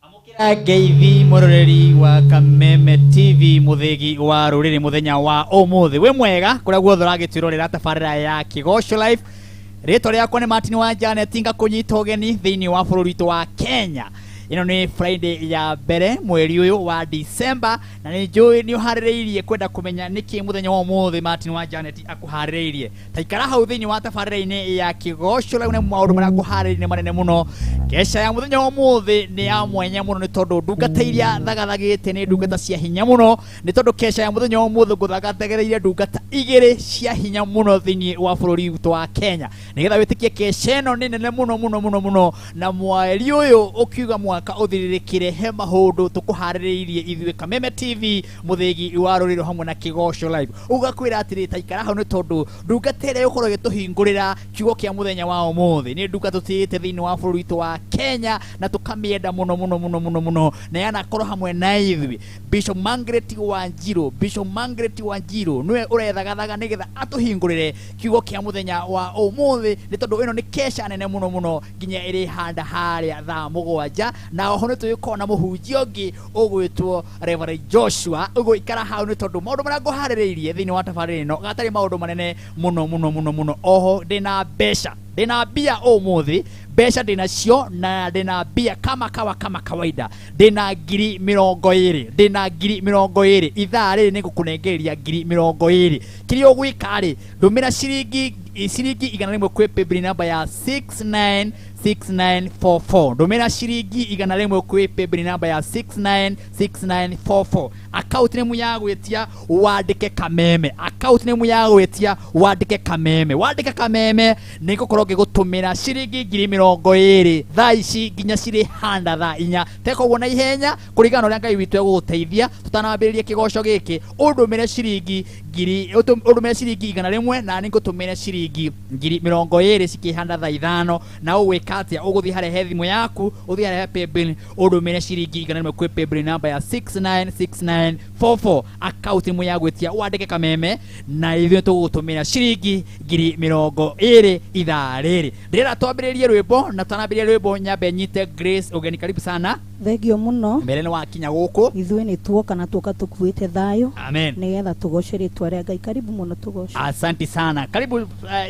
Ngeithi mwĩroreri wa Kameme TV, mũthĩgi wa rũrĩrĩ, mũthenya wa ũmũthĩ wĩ mwega kũrĩa guothe ũragĩtwĩrorera tabarĩra ya Kĩgoco Live. Rĩtwa rĩakwa nĩ Martin wa Janet, ngakũnyita ũgeni thĩinĩ wa bũrũri witũ wa Kenya. Ĩno nĩ Friday ya mbere mweri ũyũ wa December, na nĩ njũĩ nĩ ũharĩrĩirie kwenda kũmenya nĩkĩ mũthenya wa ũmũthĩ Martin wa Janet akũharĩrĩirie. Taikara hau thĩinĩ wa tabarĩra-inĩ ya Kĩgoco Live, nĩ maũndũ marĩa ngũharĩrĩirie nĩ manene mũno. Keca ya mũthenya wa ũmũthĩ nĩ ya mwanya mũno, nĩ tondũ ndungata iria thagathagĩte nĩ ndungata cia hinya mũno, nĩ tondũ keca ya mũthenya wa ũmũthĩ ngũthagathagĩrĩire ndungata igĩrĩ cia hinya mũno thĩinĩ wa bũrũri witũ wa Kenya. Nĩgetha wĩtĩkie keca ĩno nĩ nene mũno mũno mũno mũno, na mweri ũyũ ũkiuga mwaka ũthirĩrĩkĩre, he maũndũ tũkũharĩrĩirie ithuĩ Kameme TV, mũthĩgi wa rũrĩrĩ, hamwe na Kĩgoco Live. Ũgakwĩra atĩrĩ, taikara hau, nĩ tondũ ndungata ĩrĩa ĩgũkorwo ĩgĩtũhingũrĩra kiugo kĩa mũthenya wa ũmũthĩ nĩ ndungata tũtĩĩte thĩinĩ wa bũrũri witũ wa Kenya na tũkamĩenda mũno mũno mũno mũno mũno, na yanakorwo hamwe na ithuĩ Bishop Margaret Wanjiru. Bishop Margaret Wanjiru nĩwe ũrethagathaga nĩgetha atũhingũrĩre kiugo kĩa mũthenya wa ũmũthĩ, nĩ tondũ ĩno nĩ keca nene mũno mũno nginya ĩrĩhanda harĩa thaa 7. Na oho nĩ tũgĩkorwo na mũhunjia ũngĩ ũgwĩtwo Reverend Joshua. Ũgũikara hau, nĩ tondũ maũndũ marĩa ngũharĩrĩirie thĩinĩ wa tabarĩra ĩno gatarĩ maũndũ manene mũno mũno mũno mũno. Oho ndĩna mbeca, ndĩna mbia ũmũthĩ, mbeca ndĩnacio, na ndĩna mbia kama kawa kama kawaida. Ndĩna 20,000, ndĩna 20,000. Ithaa rĩrĩ nĩ ngũkũnengereria 20,000. Kĩrĩa ũgwĩka rĩ, ndũmĩra ciringi 100 kwĩ paybill namba ya 696944. Ndũmĩra ciringi 100 kwĩ paybill namba ya 696944. Account name ya gwĩtia wandĩke Kameme. Account name ya gwĩtia wandĩke Kameme. Wandĩke Kameme, nĩ ngũkorwo ngĩgũtũmĩra ciringi 20,000 thaa ici nginya cirĩ handa thaa 4. Teka ũguo na ihenya kũringana na ũrĩa Ngai witũ egũgũteithia. Tũtanambĩrĩria kĩgoco gĩkĩ, ũndũmĩre ciringi ngiri, ũndũmĩre ciringi 100, na nĩ ngũtũmĩre ciringi 20,000 cikĩhanda thaa 5. Na ũgwĩka atĩa? Ũgũthiĩ harĩa he thimũ yaku, ũthiĩ harĩa he paybill, ũndũmĩre ciringi 100 kwĩ paybill namba ya 696944. Account ĩmwe ya gwĩtia wandĩke Kameme, na ithuĩ tũgũgũtũmĩra ciringi 20,000 ithaa rĩrĩ. Ndĩrenda twambĩrĩrie rwĩmbo, na twanambĩrĩria rwĩmbo nyambe nyite Grace ũgeni. Karibu sana. Thengio mũno. Mbere nĩ wakinya gũkũ. Ithuĩ nĩ tuoka, na tuoka tũkuĩte thayũ. Amen. Nĩgetha tũgoce rĩtwa rĩa Ngai. Karibu mũno, tũgoce. Asante sana, karibu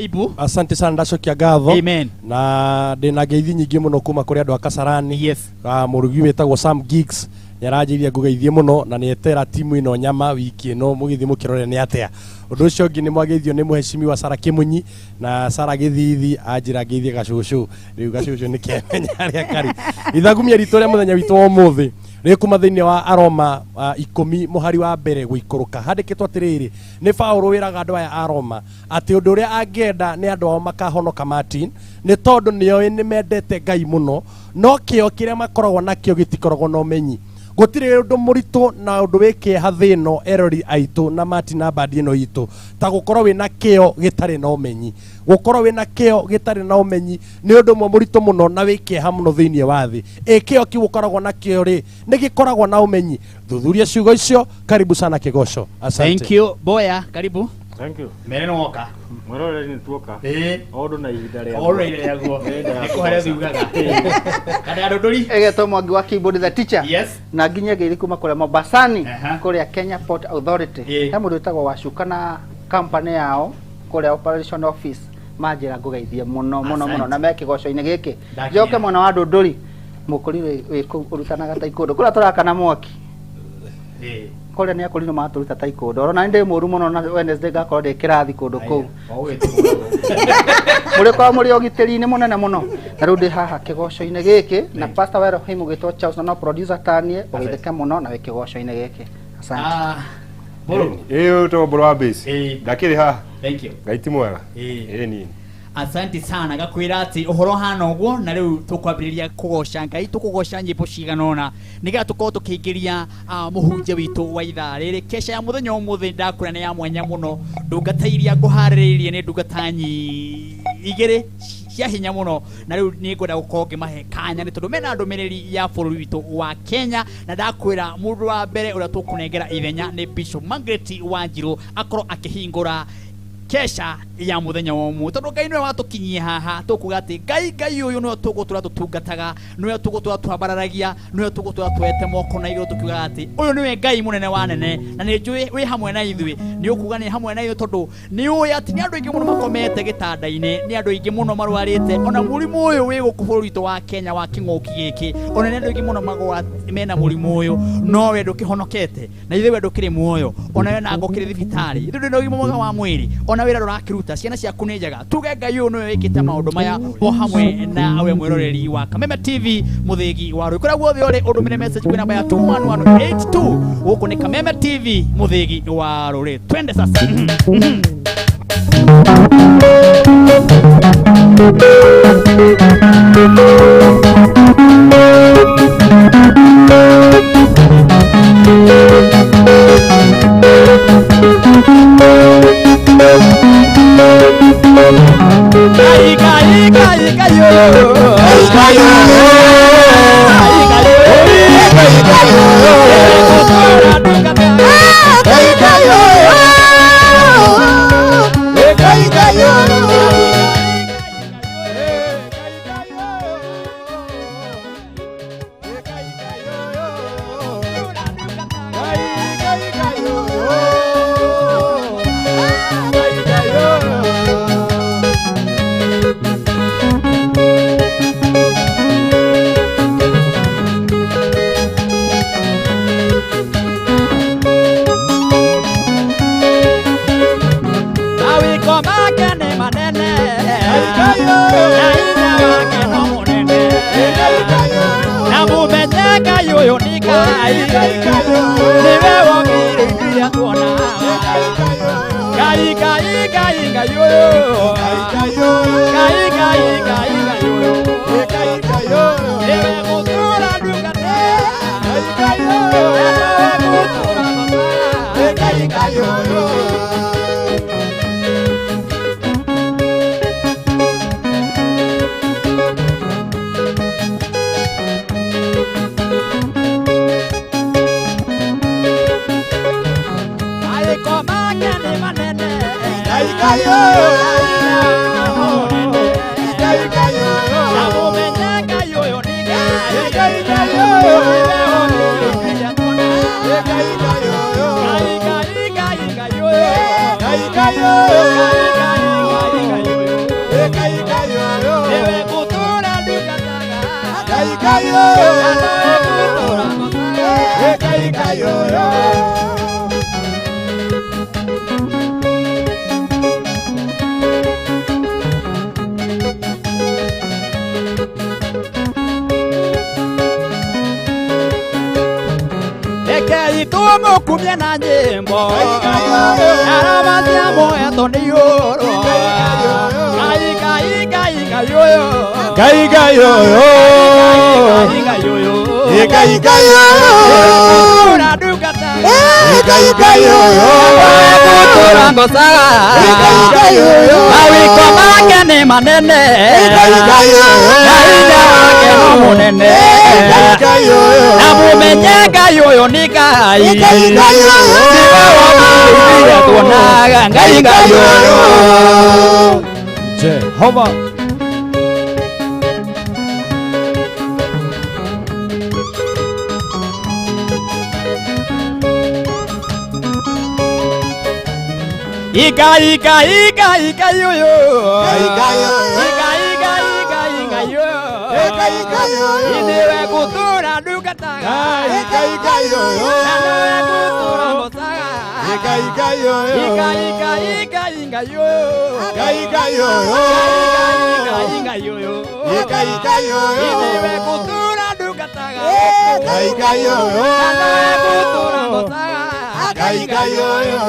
Ibu. Asante sana, ndacokia ngatho. Amen. Na ndĩna ngeithi nyingĩ mũno kuma kũrĩ andũ a Kasarani. Mũrugi wĩtagwo Sam Giggs nĩ aranjĩire ngũgeithie mũno, na nĩ etera timu ĩno nyama wiki ĩno, mũgĩthiĩ mũkĩrore nĩ atĩa. Ũndũ ũcio ũngĩ, nĩ mwageithio nĩ mũhecimiwa Sara Kĩmunyi na Sara Gĩthithi, anjĩra ngeithie gacũcũ. Rĩu gacũcũ nĩ kemenya harĩa karĩ. Ithagumia ritũ rĩa mũthenya witũ wa ũmũthĩ rĩ kuma thĩinĩ wa Aroma 10 mũhari wa mbere gũikũrũka. Handĩkĩtwo atĩrĩrĩ, nĩ Paũlũ wĩraga andũ aya a Roma atĩ ũndũ ũrĩa angĩenda nĩ andũ ao makahonoka, Martin, nĩ tondũ nĩoĩ nĩ mendete Ngai mũno, no kĩo kĩrĩa makoragwo nakĩo gĩtikoragwo na ũmenyi. Gũtirĩ ũndũ mũritũ na ũndũ wĩ kĩeha thĩ ĩno, erori aitũ na Martin na bandi ĩno itũ, ta gũkorwo wĩna kĩo gĩtarĩ na ũmenyi. Gũkorwo wĩna kĩo gĩtarĩ na ũmenyi nĩ ũndũ ũmwe mũritũ mũno na wĩ kĩeha mũno thĩinĩ wa thĩ. Ĩ kĩo kĩu ũkoragwo nakĩo rĩ, nĩ gĩkoragwo na ũmenyi? Thuthuria ciugo icio. Karibu sana Kĩgoco, asante. Thank you. Boya, karibu. Thank you. Mbere nĩ woka. Mwĩroreri, nĩ tuoka. O ũndũ na ihinda rĩa. O rĩrĩ rĩaguo. Nĩ kũharĩa thiugaga kana ndũndũri. Egetwo Mwangi wa Keyboard the Teacher. Na nginya ngeithi kuma kũrĩa Mombasani, kũrĩa Kenya Port Authority. He mũndũ wĩtagwo Wacuka na company yao kũrĩa operation office, manjĩra ngũgeithie mũno mũno mũno. Asante. Na me kĩgoco-inĩ gĩkĩ. Ndakinya. Njoke mwena wa Ndũndũri, mũkũri wĩ kũu ũrutanaga taekwondo kũrĩa tũrakana mwaki. Kũrĩa nĩ akũri no matũruta taekwondo, ona nĩ ndĩ mũru mũno, na Wednesday ngakorwo ndĩ kĩrathi kũndũ kũu. Mũrĩ korwo mũrĩ ũgitĩri-inĩ mũnene mũno. Na rĩu ndĩ haha kĩgoco-inĩ gĩkĩ na Pastor wa Elohim ũgĩtwo Charles, na no producer tanie ũgeithĩke mũno na wĩ kĩgoco-inĩ gĩkĩ. Asante. Ah, Mbũrũ. Ĩĩ, ũtagwo Mbũrũ wa Base. Ndakĩrĩ haha. Thank you. Ngai ti mwega. Ĩĩ. Ĩĩ nini. Asante sana. Gakwĩra atĩ ũhoro hana ũguo, na rĩu tũkwambĩrĩria kũgoca Ngai, tũkũgoca nyĩmbo cigana ũna nĩgetha tũkorwo tũkĩingĩria mũhunjia witũ wa ithaa rĩrĩ. Keca ya mũthenya ũmũthĩ ndakwĩra nĩ ya mwanya mũno. Ndungata iria ngũharĩrĩirie nĩ ndungata igĩrĩ cia hinya mũno, na rĩu nĩ ngwenda gũkorwo ngĩmahe kanya, nĩ tondũ mena ndũmĩrĩri ya bũrũri witũ wa Kenya. Na ndakwĩra mũndũ wa mbere ũrĩa tũkũnengera ithenya nĩ Bishop Margaret Wanjiru, akorwo akĩhingũra. Kesha ya muthenya wa ũmũthĩ tondu Ngai niwe watukinyie haha tukuga ati Ngai Ngai uyu niwe tugutura tutungataga niwe tugutura twambararagia niwe tugutura twete moko na iguru tukiugaga ati uyu niwe Ngai munene wa nene na ni njui wi hamwe na ithuĩ ni ukuga ni hamwe na ithuĩ tondu ni ũĩ ati ni andu aingĩ mũno makomete gĩtanda-inĩ ni andu aingĩ mũno marwarĩte ona mũrimũ ũyũ wĩ gũkũ bũrũri witũ wa Kenya wa kĩng'ũki gĩkĩ ona nĩ andũ aingĩ mũno magwa mena mũrimũ ũyũ no we ndũkĩhonokete na ithuĩ we ndũkĩrĩ muoyo ona we nango kĩrĩ thibitarĩ ithuĩ ndĩ na ũgima mwega wa mwĩrĩ ona wĩra ndũrakĩruta ciana ciaku nĩ njega tuge Ngai ũyũ nĩwe wĩkĩte maũndũ maya o hamwe na we mwĩroreri wa Kameme TV mũthĩgi wa rũĩ kũrĩa guothe ũrĩ ũndũmĩre message kwĩ namba ya 21182 gũkũ nĩ Kameme TV mũthĩgi wa rũrĩ twende sasa. Ngai Ngai Ngai Ngai yo Ngai Ngai yo Ngai Ngai yo Jehova. Ika ika ika ika yo yo. Ika ika ika ika yo. Ika ika yo. Iniwe kutura dukataga. Ika ika yo yo. Iniwe kutura motaga. Ika ika yo yo. Ika ika ika ika yo. Ika ika yo yo. Ika ika yo yo. Ika ika yo yo. Iniwe kutura dukataga. Ika ika yo yo. Iniwe kutura motaga. Ika ika yo yo.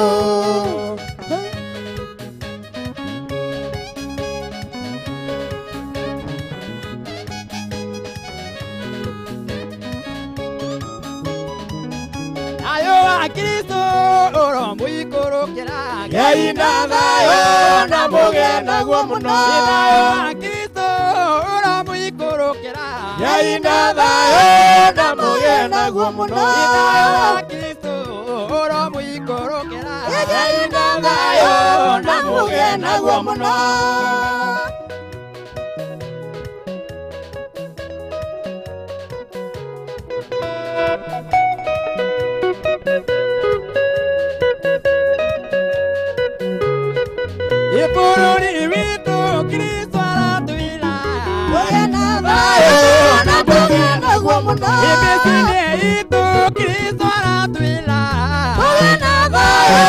Kristo oromuikorokera Ngai na thayo na mugena guo muno Kristo oromuikorokera Ngai Ngai na thayũ na mũgĩe naguo mũno. Kristo ũromũikũrũkĩra. Ngai na thayũ na mũgĩe naguo mũno. Bũrũri witũ Kristo aratwĩra. Tũgĩe na thayũ na tũgĩe naguo mũno. Mĩciĩ-inĩ itũ Kristo aratwĩra. Tũgĩe na thayũ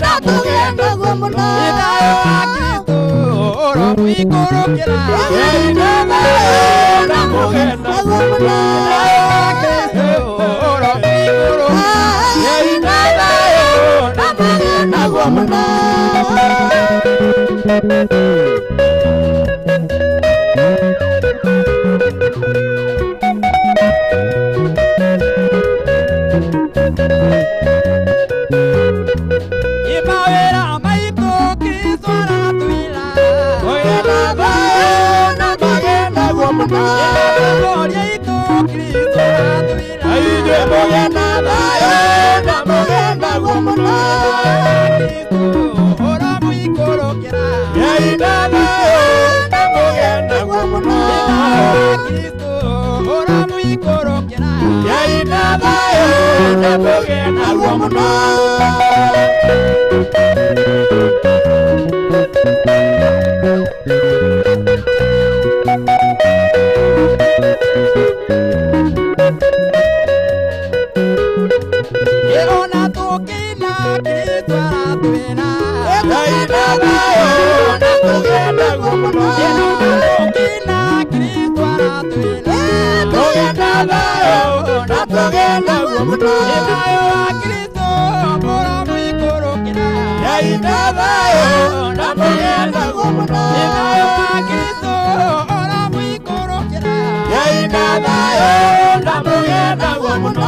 na tũgĩe naguo mũno. Thayũ wa Kristo ũromũikũrũkĩra. Ngai na thayũ na mũgĩe naguo mũno. Thayũ wa Kristo ũromũikũrũkĩra. Ngai na thayũ na mũgĩe naguo mũno. Mawĩra maitũ Kristo aratwĩra. Tũgĩe na thayũ na tũgĩe naguo mũno. Atongoria aitũ Kristo aratwĩra. Inyuĩ mũgĩe na thayũ na mũgĩe naguo mũno. Kristo ũromũikũrũkĩra. Ngai na thayũ na mũgĩe naguo mũno. Kristo ũromũikũrũkĩra. Ngai na thayũ na mũgĩe naguo mũno. Ona tũkĩina Kristo aratwĩra. Ngai na thayũ na tũgĩe naguo mũno. Tũkĩina Kristo aratwĩra. Tũgĩe na thayũ na tũgĩe naguo mũno. Thayũ wa Kristo ũromũikũrũkĩra. Ngai na thayũ na mũgĩe naguo mũno. Thayũ wa Kristo ũromũikũrũkĩra. Ngai na thayũ na mũgĩe naguo mũno.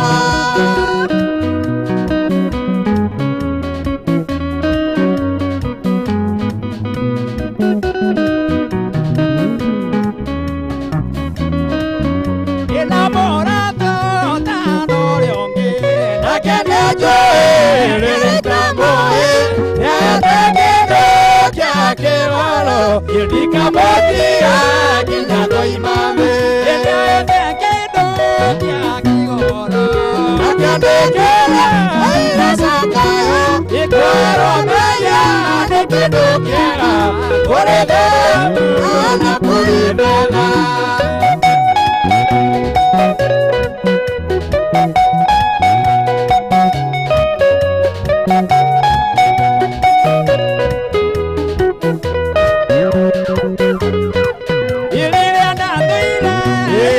Ĩna moratho ta ũrĩa ũngĩ. Nake nĩanjũĩ rĩrĩa itamũĩ, nĩahete kĩndũ kĩa kĩharo, ndikamũtiga nginya ngoima thĩ. Nĩahete kĩndũ kĩa kĩgoro. Nakĩo nĩ kĩrĩa aire cakayo, kwĩrwo mehia nĩ kĩndũ kĩega, kũrĩ thahabu na kũrĩ betha. Rĩrĩa ndatũire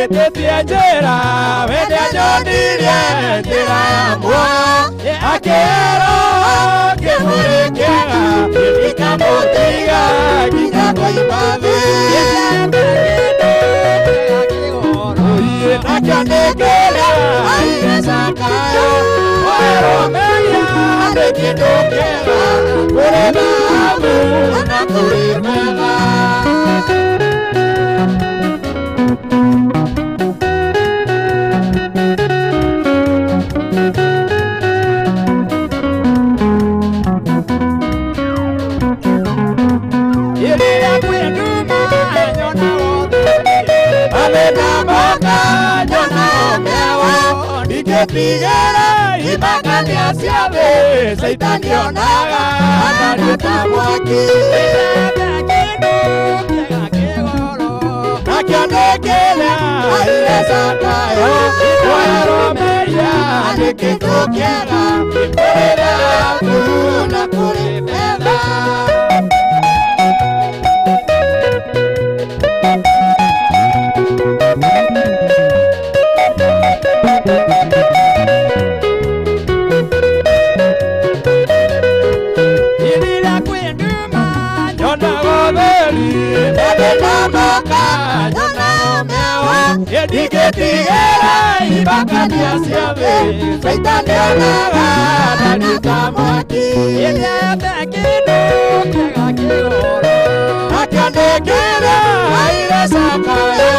Ĩtĩtie njĩra, we nĩanyonirie njĩra ya muoyo, akĩĩrwo kĩmũrĩ kĩega, ndikamũtiga nginya ngoima thĩ. Nĩahete kĩndũ kĩa kĩgoro. Nakĩo nĩ kĩrĩa aire cakayo, kwĩrwo mehia nĩ kĩndũ kĩega, kũrĩ thahabu na kũrĩ betha. Rĩrĩa kwĩ nduma nyona ũtheri. Mathĩna moka nyona mĩawa, ndingĩtigĩra imakania cia thĩ, Caitani onaga atariĩ ta mwaki. Nĩahete kĩndũ kĩa kĩgoro. Nakĩo nĩ kĩrĩa aire cakayo, kwĩrwo mehia nĩ kĩndũ kĩega, kũrĩ thahabu na kũrĩ betha. Rĩrĩa kwĩ nduma Nyona ũtheri, mathĩna moka nyona mĩawa, ndingĩtigĩra imakania cia thĩ, Caitani onaga atariĩ ta mwaki. Nĩahete kĩndũ kĩa kĩgoro. Nakĩo nĩ kĩrĩa aire cakayo,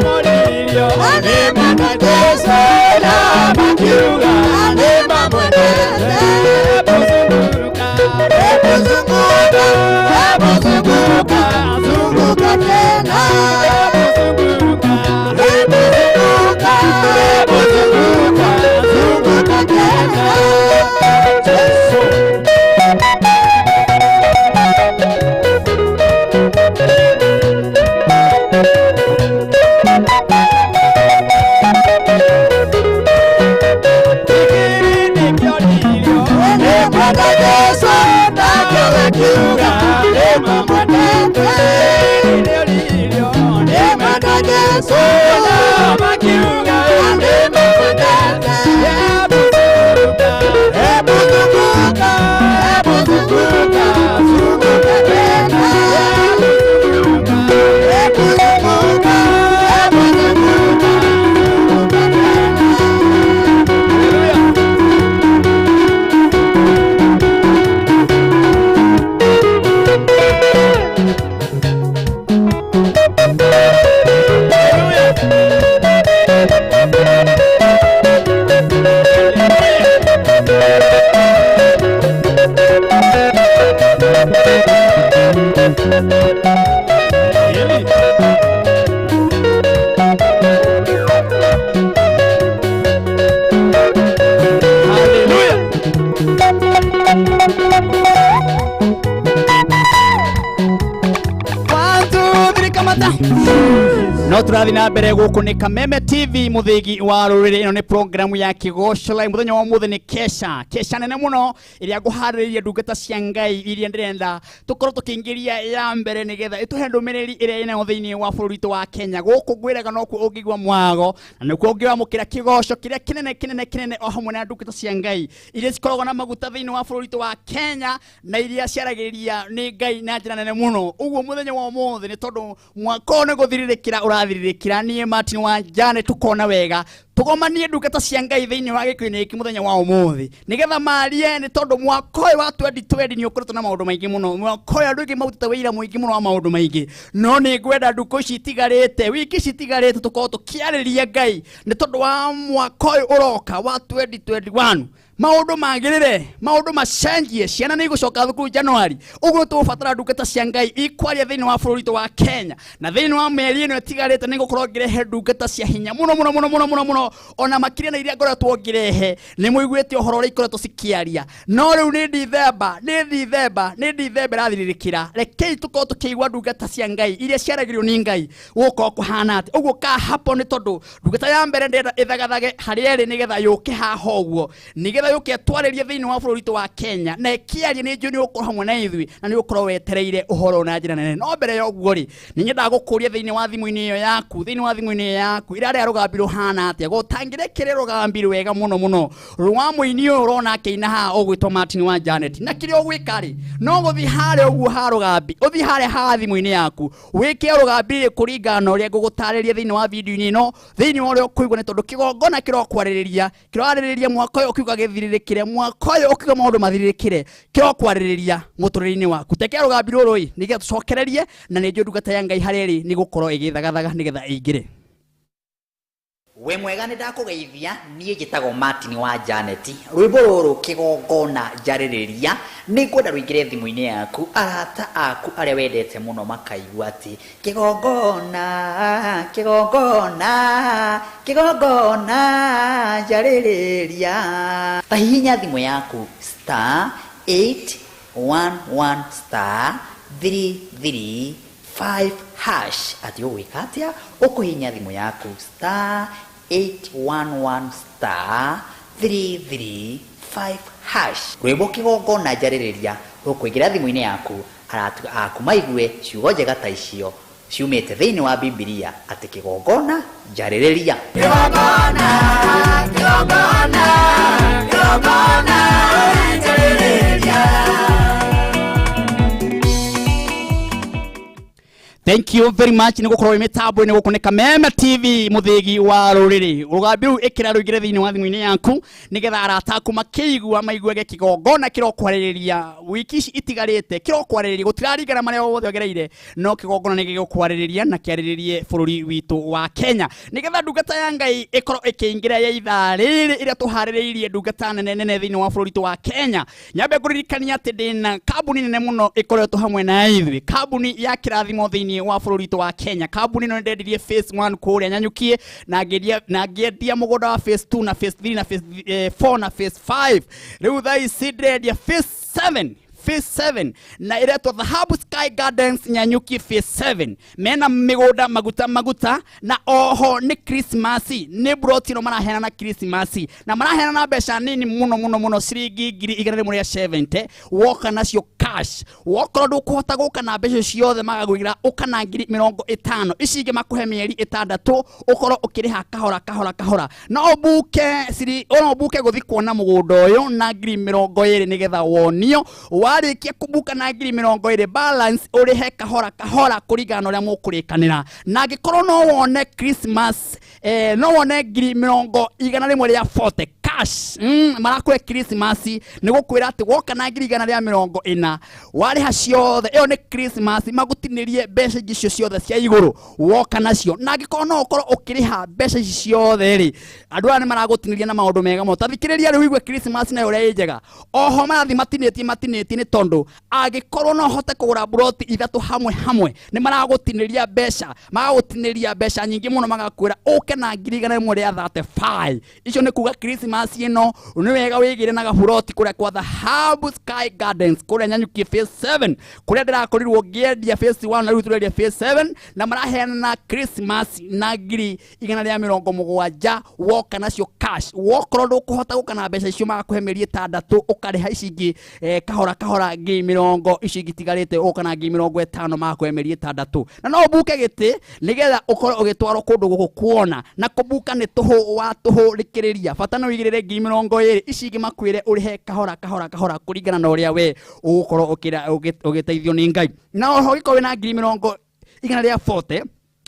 Moririo, No turathi na mbere guku ni Kameme TV muthigi wa ruriri. Ino ni programu ya Kĩgoco Live. Muthenya wa muthi ni kesha kesha nene muno iria nguharĩrĩria ndungata cia Ngai iria ndĩrenda tukorwo tukiingiria ya mbere nigetha ituhe ndumiriri iria ina thiini wa bũrũri witũ wa Kenya. Guku ngwiraga no kuo ũngĩigua mwago na nĩkuo ũngĩamũkĩra kĩgoco kĩrĩa kĩnene kĩnene kĩnene o hamwe na ndungata cia Ngai iria cikoragwo na maguta thiini wa bũrũri witũ wa Kenya na iria ciaragĩrĩria nĩ Ngai na njĩra nene mũno. Ũguo muthenya wa ũmũthĩ nĩ tondũ mwaka ũyũ nĩ gũthirĩrĩkĩra ũrathirĩrĩkĩra, niĩ Martin wa Janet tukona wega tugomanie ndungata cia Ngai thiini wa gĩkuũ-inĩ gĩkĩ mũthenya wa ũmũthĩ nĩgetha marie, nĩ tondũ mwaka ũyũ wa 2020 nĩ ũkoretwo na maũndũ maingĩ mũno. Mwaka ũyũ andũ aingĩ mautĩte wĩira mũingĩ mũno wa maũndũ maingĩ, no nĩ ngwenda ndukũ ici itigarĩte, wiki ici itigarĩte tũkorwo tũkĩarĩria Ngai nĩ tondũ wa mwaka ũyũ ũroka wa 2021 maũndũ magĩrĩre, maũndũ macenjie, ciana nĩ igũcoka thukuru January. Ũguo tũgũbatara ndungata cia Ngai ikwaria thĩinĩ wa bũrũri witũ wa Kenya, na thĩinĩ wa mĩeri ĩno ĩtigarĩte nĩ ngũkorwo ngĩrehe ndungata cia hinya mũno mũno mũno mũno mũno mũno, ona makĩria na iria ngoretwo ngĩrehe. Nĩ mũiguĩte ũhoro ũrĩa ikoretwo cikĩaria, no rĩu nĩ Dithemba, nĩ Dithemba, nĩ Dithemba ĩrathirĩrĩkĩra. Rekei tũkorwo tũkĩigua ndungata cia Ngai iria ciaragĩrio nĩ Ngai gũkorwo kũhana atĩ ũguo ka hapo, nĩ tondũ ndungata ya mbere ndĩrenda ĩthagathage harĩa ĩrĩ nĩgetha yũke haha ũguo, nĩgetha yũke ĩtwarĩrie thĩinĩ wa bũrũri witũ wa Kenya na ĩkĩaria. Nĩ njũĩ nĩ ũgũkorwo hamwe na ithuĩ na nĩ ũgũkorwo wetereire ũhoro na njĩra nene. No mbere ya ũguo rĩ, nĩ nyendaga gũkũria thĩinĩ wa thimũ-inĩ ĩyo yaku, thĩinĩ wa thimũ-inĩ ĩyo yaku ĩrarĩa rũgambi rũhana atĩa, gũtangĩrekere rũgambi rwega mũno mũno rwa mũini ũyũ ũrona akĩina haha ũgwĩtwo Martin wa Janet. Na kĩrĩa ũgwĩka rĩ, no gũthiĩ harĩa ũguo ha rũgambi, ũthiĩ harĩa ha thimũ-inĩ yaku wĩke rũgambi rĩ kũringana na ũrĩa ngũgũtarĩria thĩinĩ wa video-inĩ ĩno, thĩinĩ wa ũrĩa ũkũigua, nĩ tondũ kĩgongona kĩrokwarĩrĩria, kĩrarĩrĩria mwaka ũyũ ũkiuga gĩthirĩrĩkĩre, mwaka ũyũ ũkiuga maũndũ mathirĩrĩkĩre, kĩrokwarĩrĩria mũtũrĩre-inĩ waku. Tekea rũgambi rũrũ ĩ nĩgetha tũcokererie, na nĩ njũĩ ndungata ya Ngai harĩa ĩrĩ nĩ gũkorwo ĩgĩthagathaga nĩgetha ĩingĩre. We mwega, nĩ ndakũgeithia. Niĩ njĩtagwo Martin wa Janet. Rwĩmbo rũrũ kĩgongona njarĩrĩria nĩ ngwenda rũingĩre thimũ-inĩ yaku, arata aku arĩa wendete mũno makaigua atĩ kĩgongona, kĩgongona, kĩgongona njarĩrĩria. Ta hihinya thimũ yaku star 811 star 335 hash. Atĩ ũgwĩka atĩa? Ũkũhihinya thimũ yaku star 811 star 335 hash. Rwĩmbo kĩgongona njarĩrĩria rũkũingĩra thimũ-inĩ yaku, arata aku maigue ciugo njega ta icio ciumĩte thĩinĩ wa Bibilia atĩ kĩgongona njarĩrĩria. Kĩgongona, kĩgongona, kĩgongona njarĩrĩria. Thank you very much nĩ gũkorwo wĩ mĩtambo-inĩ gũkũ nĩ Kameme TV mũthĩgi wa rũrĩrĩ. Rũgambi rũu ĩkĩra rũingĩre thĩinĩ wa thimũ-inĩ yaku nĩgetha arata aku makĩigua maiguage kĩgongona kĩrokwarĩrĩria wiki ici itigarĩte, kĩrokwarĩrĩria gũtiraringana marĩa wothe ũgereire, no kĩgongona nĩ gĩgũkwarĩrĩria na kĩarĩrĩrie bũrũri witũ wa Kenya nĩgetha ndungata ya Ngai ĩkorwo ĩkĩingĩra ya ithaa rĩrĩ ĩrĩa tũharĩrĩirie ndungata nene nene thĩinĩ wa bũrũri witũ wa Kenya. Nyambe ngũririkania atĩ ndĩna kambuni nene mũno ĩkoretwo hamwe na ithuĩ, kambuni ya kĩrathimo thĩinĩ wa bũrũri witũ wa Kenya. Kambuni ĩno nĩndendirie phase 1 kũrĩa Nyanyukie na ngĩendia mũgũnda wa phase 2 na phase 3 na phase 4 na phase 5. Rĩu thaa ici ndĩrendia phase 7, phase 7 na iretwo Dhahabu Sky Gardens Nyanyuki phase 7. Mena mĩgũnda maguta maguta, na oho nĩ Christmas, nĩ broti no maraheana na Christmas, na maraheana na mbeca nini mũno mũno mũno, ciringi 170 woka nacio cash. Wokorwo ndũkũhota gũka na mbeca ciothe magagwĩra ũka na 50,000, ici ingĩ makũhe mĩeri 6 ũkorwo ũkĩrĩha kahora kahora kahora. No ũbuke ciri, no ũbuke gũthiĩ kuona mũgũnda ũyũ na 20,000 nĩgetha wonio. Warĩkia kũbuka na 20,000 balance ũrĩhe kahora kahora kũringana na ũrĩa mũkũrĩkanĩra. Na angĩkorwo no wone Christmas, no wone 140,000 cash, marakũhe Christmas nĩ gũkwĩra atĩ woka na 140,000 warĩha ciothe, ĩyo nĩ Christmas, magũtinĩrie mbeca ingĩ icio ciothe cia igũrũ woka nacio. Na angĩkorwo no ũkorwo ũkĩrĩha mbeca ici ciothe rĩ, andũ aya nĩ maragũtinĩria na maũndũ mega mũno. Ta thikĩrĩria rĩu ũigue Christmas nayo ũrĩa ĩ njega. Oho marathiĩ matinĩtie matinĩtie nĩ tondũ angĩkorwo no ũhote kũgũra broti 3 hamwe hamwe, nĩ maragũtinĩria mbeca, magagũtinĩria mbeca nyingĩ mũno, magakwĩra ũke na 135. Icio nĩ kuga Christmas ĩno nĩ wega wĩgĩre na gaburoti kũrĩa kwa Dhahabu Sky Gardens kũrĩa Nyanyuki. Nanyuki phase 7 kuria ndirakorirwo ngĩendia phase 1 na rĩu tũrendia phase 7 na maraheana Christmas na 170 woka nacio cash. Wokorwo ndũkũhota gũka na mbeca icio magakũhe mĩeri 6 ũkarĩha ici ingĩ kahora kahora 20,000 ici ingĩ itigarĩte ũka na 50,000 magakũhe mĩeri 6 na no ũbuke gĩtĩ nĩgetha ũkorwo ũgĩtwarwo kũndũ gũkũ kuona na kũbuka nĩ tũhũ wa tũhũ rĩkĩrĩria bata no wĩigĩrĩre 20,000 ici ingĩ makwĩre ũrĩhe kahora kahora kahora kũringana na ũrĩa we ũgũkorwo ũgĩteithio nĩ Ngai. Na oho ũngĩkorwo wĩna 140,000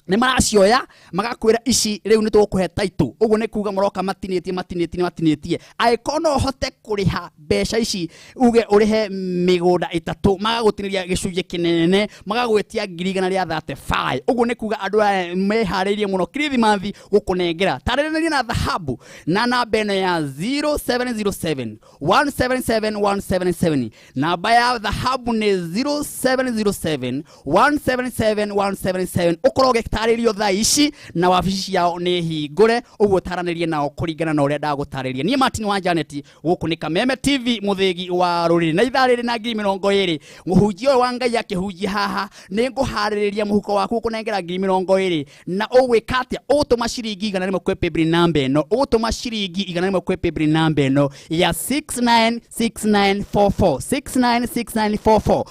nĩ maracioya magakwĩra ici rĩu nĩ tũgũkũhe title. Ũguo nĩ kuga maroka matinĩtie matinĩtie matinĩtie. Angĩkorwo no ũhote kũrĩha mbeca ici uge ũrĩhe mĩgũnda 3 magagũtinĩria gĩcunjĩ kĩnene magagwĩtia 135. Ũguo nĩ kuga andũ aya meharĩirie mũno Kirithimathi gũkũnengera. Tarĩrĩria na thahabu na namba ĩno ya 0707 177 177. Namba ya thahabu nĩ 0707 177 177. Ũkorwo ũgĩtarĩrio thaa ici na wabici ciao nĩ hingũre ũguo taranĩrie nao kũringana na ũrĩa ndagũtarĩria. Niĩ Martin wa Janet gũkũ nĩ Kameme TV mũthĩgi wa rũrĩrĩ na ithaa rĩrĩ na 20,000 mũhunjia ũyũ wa Ngai akĩhunjia haha nĩ ngũharĩrĩria mũhuko waku ũkũnengera 20,000 na ũgwĩka atĩa? Ũgũtũma ciringi 100 kwĩ paybill namba ĩno, ũgũtũma ciringi 100 kwĩ paybill namba ĩno ya 696944 696944.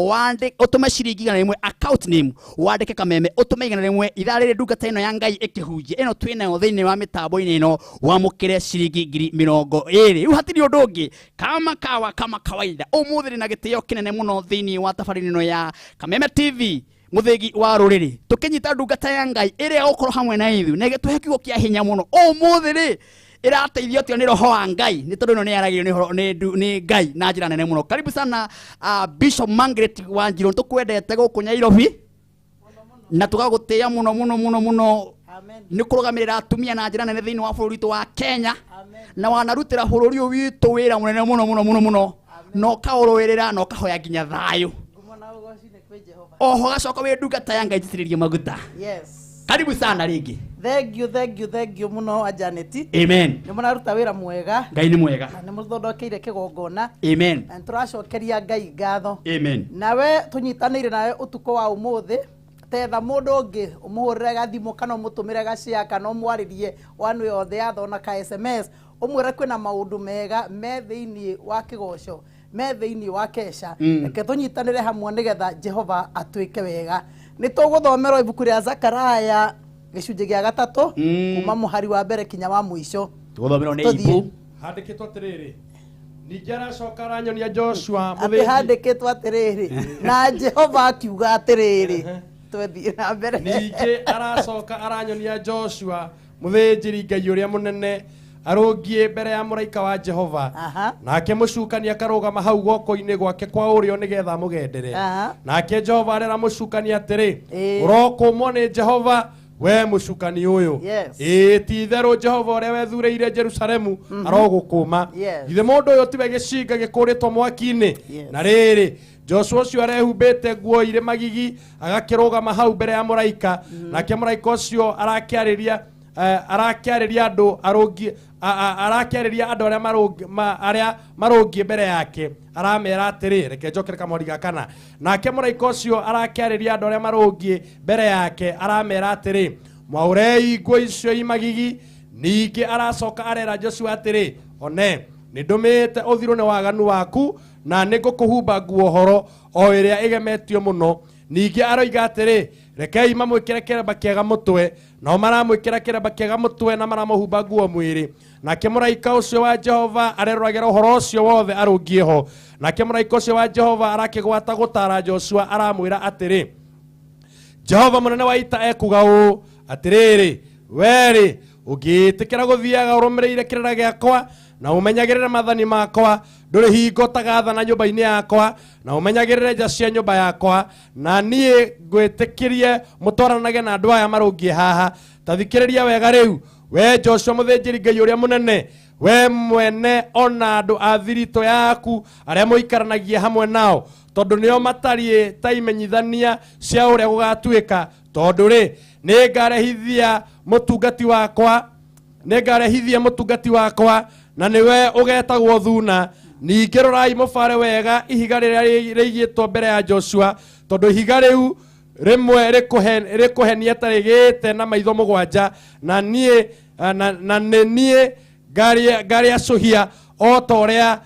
Wandĩke ũtũme ciringi 100 account name wandĩke Kameme ũtũme 100 ithaa rĩrĩ ndungata ĩno ya Ngai ĩkĩhunjia ĩno twĩnayo thĩinĩ wa mĩtambo-inĩ ĩno wamũkĩre ciringi 20,000. Rĩu hatirĩ ũndũ ũngĩ kama kawa kama kawaida ũmũthĩ ndĩ na gĩtĩo kĩnene mũno thĩinĩ wa tabarĩra ĩno ya Kameme TV mũthĩgi wa rũrĩrĩ tũkĩnyita ndungata ya Ngai ĩrĩa ĩgũkorwo hamwe na ithuĩ na ĩgĩtũhe kiugo kĩa hinya mũno ũmũthĩ rĩ ĩrateithio atĩa nĩ roho wa Ngai nĩ tondũ ĩno nĩ yaragĩrio nĩ Ngai na njĩra nene mũno. Karibu sana Bishop Margaret Wanjiru, tũkwendete gũkũ Nairobi na tũgagũtĩĩa mũno mũno mũno mũno nĩ kũrũgamĩrĩra atumia na njĩra nene thĩinĩ wa bũrũri witũ wa Kenya na wanarutĩra bũrũri ũyũ witũ wĩra mũnene mũno mũno mũno mũno na ũkaũrũĩrĩra na ũkahoya nginya thayũ oho gacoka wĩ ndungata ya Ngai jitĩrĩrie maguta. Yes. Karibu sana rĩngĩ. Thank you, thank you, thank you muno Janet. Amen. Nĩ mũraruta wĩra mwega. Ngai nĩ mwega. Na nĩ mũthondokeire kĩgongona. Amen. Na nĩtũracokeria Ngai ngatho. Amen. Nawe tũnyitanĩire nawe ũtukũ wa ũmũthĩ tetha mũndũ ũngĩ ũmũhũrĩre gathimũ kana ũmũtũmĩre gacĩa kana ũmwarĩrie one way or the other ona ka SMS ũmwĩre kwĩna maũndũ mega me thĩinĩ wa kĩgoco me thĩinĩ wa kesha. Reke tũnyitanĩre hamwe nĩgetha Jehova atwĩke wega. Nĩ tũgũthomerwo ibuku rĩa Zakaraya gĩcunjĩ gĩa 3 kuma mũhari wa mbere kinya wa mũico. Tũgũthomerwo nĩ ibu handĩkĩtwo atĩrĩrĩ ningĩ aracoka aranyonia Joshua atĩ handĩkĩtwo atĩrĩrĩ na Jehova akiuga atĩrĩrĩ twethiĩ na mbere. Ningĩ aracoka aranyonia Joshua mũthĩnjĩri Ngai ũrĩa mũnene arũngiĩ mbere ya mũraika wa Jehova nake mũcukani akarũgama hau guoko-inĩ gwake kwa ũrĩo nĩgetha amũgendere. Nake Jehova arera mũcukani atĩrĩ ũrokũmwo nĩ Jehova we mũcukani ũyũ. Ĩĩ ti itherũ Jehova ũrĩa wethurĩire Jerusalemu arogũkũma. Githĩ mũndũ ũyũ tiwe gĩcinga gĩkũrĩtwo mwaki-inĩ? Na rĩrĩ Joshua ũcio arehumbĩte nguo irĩ magigi agakĩrũgama hau mbere ya mũraika nake mũraika ũcio arakĩarĩria arakĩarĩria andũ arũngi arakĩarĩria andũ arĩa marũngiĩ mbere yake aramera atĩrĩ reke njokere kamweri ga kana. Nake mũraika ũcio arakĩarĩria andũ arĩa marũngiĩ mbere yake aramera atĩrĩ mwaũrei nguo icio i magigi. Ningĩ aracoka arera Joshua atĩrĩ one nĩ ndũmĩte ũthirwo nĩ waganu waku na nĩ ngũkũhumba nguo horo o ĩrĩa ĩgemetio mũno. Ningĩ aroiga atĩrĩ rekei mamwĩkĩre kĩremba kĩega mũtwe nao maramwĩkĩra kĩremba kĩega mũtwe na maramũhumba nguo mwĩrĩ. Nake mũraika ũcio wa Jehova areroragĩra ũhoro ũcio wothe arũngiĩ ho. Nake mũraika ũcio wa Jehova arakĩgwata gũtaara Joshua aramwĩra atĩrĩ Jehova mũnene wa ita ekuga ũũ atĩrĩrĩ werĩ ũngĩĩtĩkĩra gũthiaga ũrũmĩrĩire kĩrĩra gĩakwa na ũmenyagĩrĩre maathani makwa ndũrĩ hingo ũtagathana nyũmba-inĩ yakwa na ũmenyagĩrĩre nja cia nyũmba yakwa na niĩ ngwĩtĩkĩrie mũtwaranage na andũ aya marũngiĩ haha. Ta thikĩrĩria wega rĩu we Joshua mũthĩnjĩri Ngai ũrĩa mũnene we mwene ona andũ a thiritũ yaku arĩa mũikaranagia hamwe nao tondũ nĩo matariĩ ta imenyithania cia ũrĩa gũgatuĩka tondũ rĩ nĩngarehithia mũtungati wakwa na nĩwe ũgetagwo Thuna Ningĩ rorai mũbare wega ihiga rĩrĩa rĩigĩtwo mbere ya Joshua, tondũ ihiga rĩu rĩmwe rĩkũhenia ta rĩgĩte na maitho mũgwanja, na niĩ na nĩ niĩ ngarĩacũhia o ta ũrĩa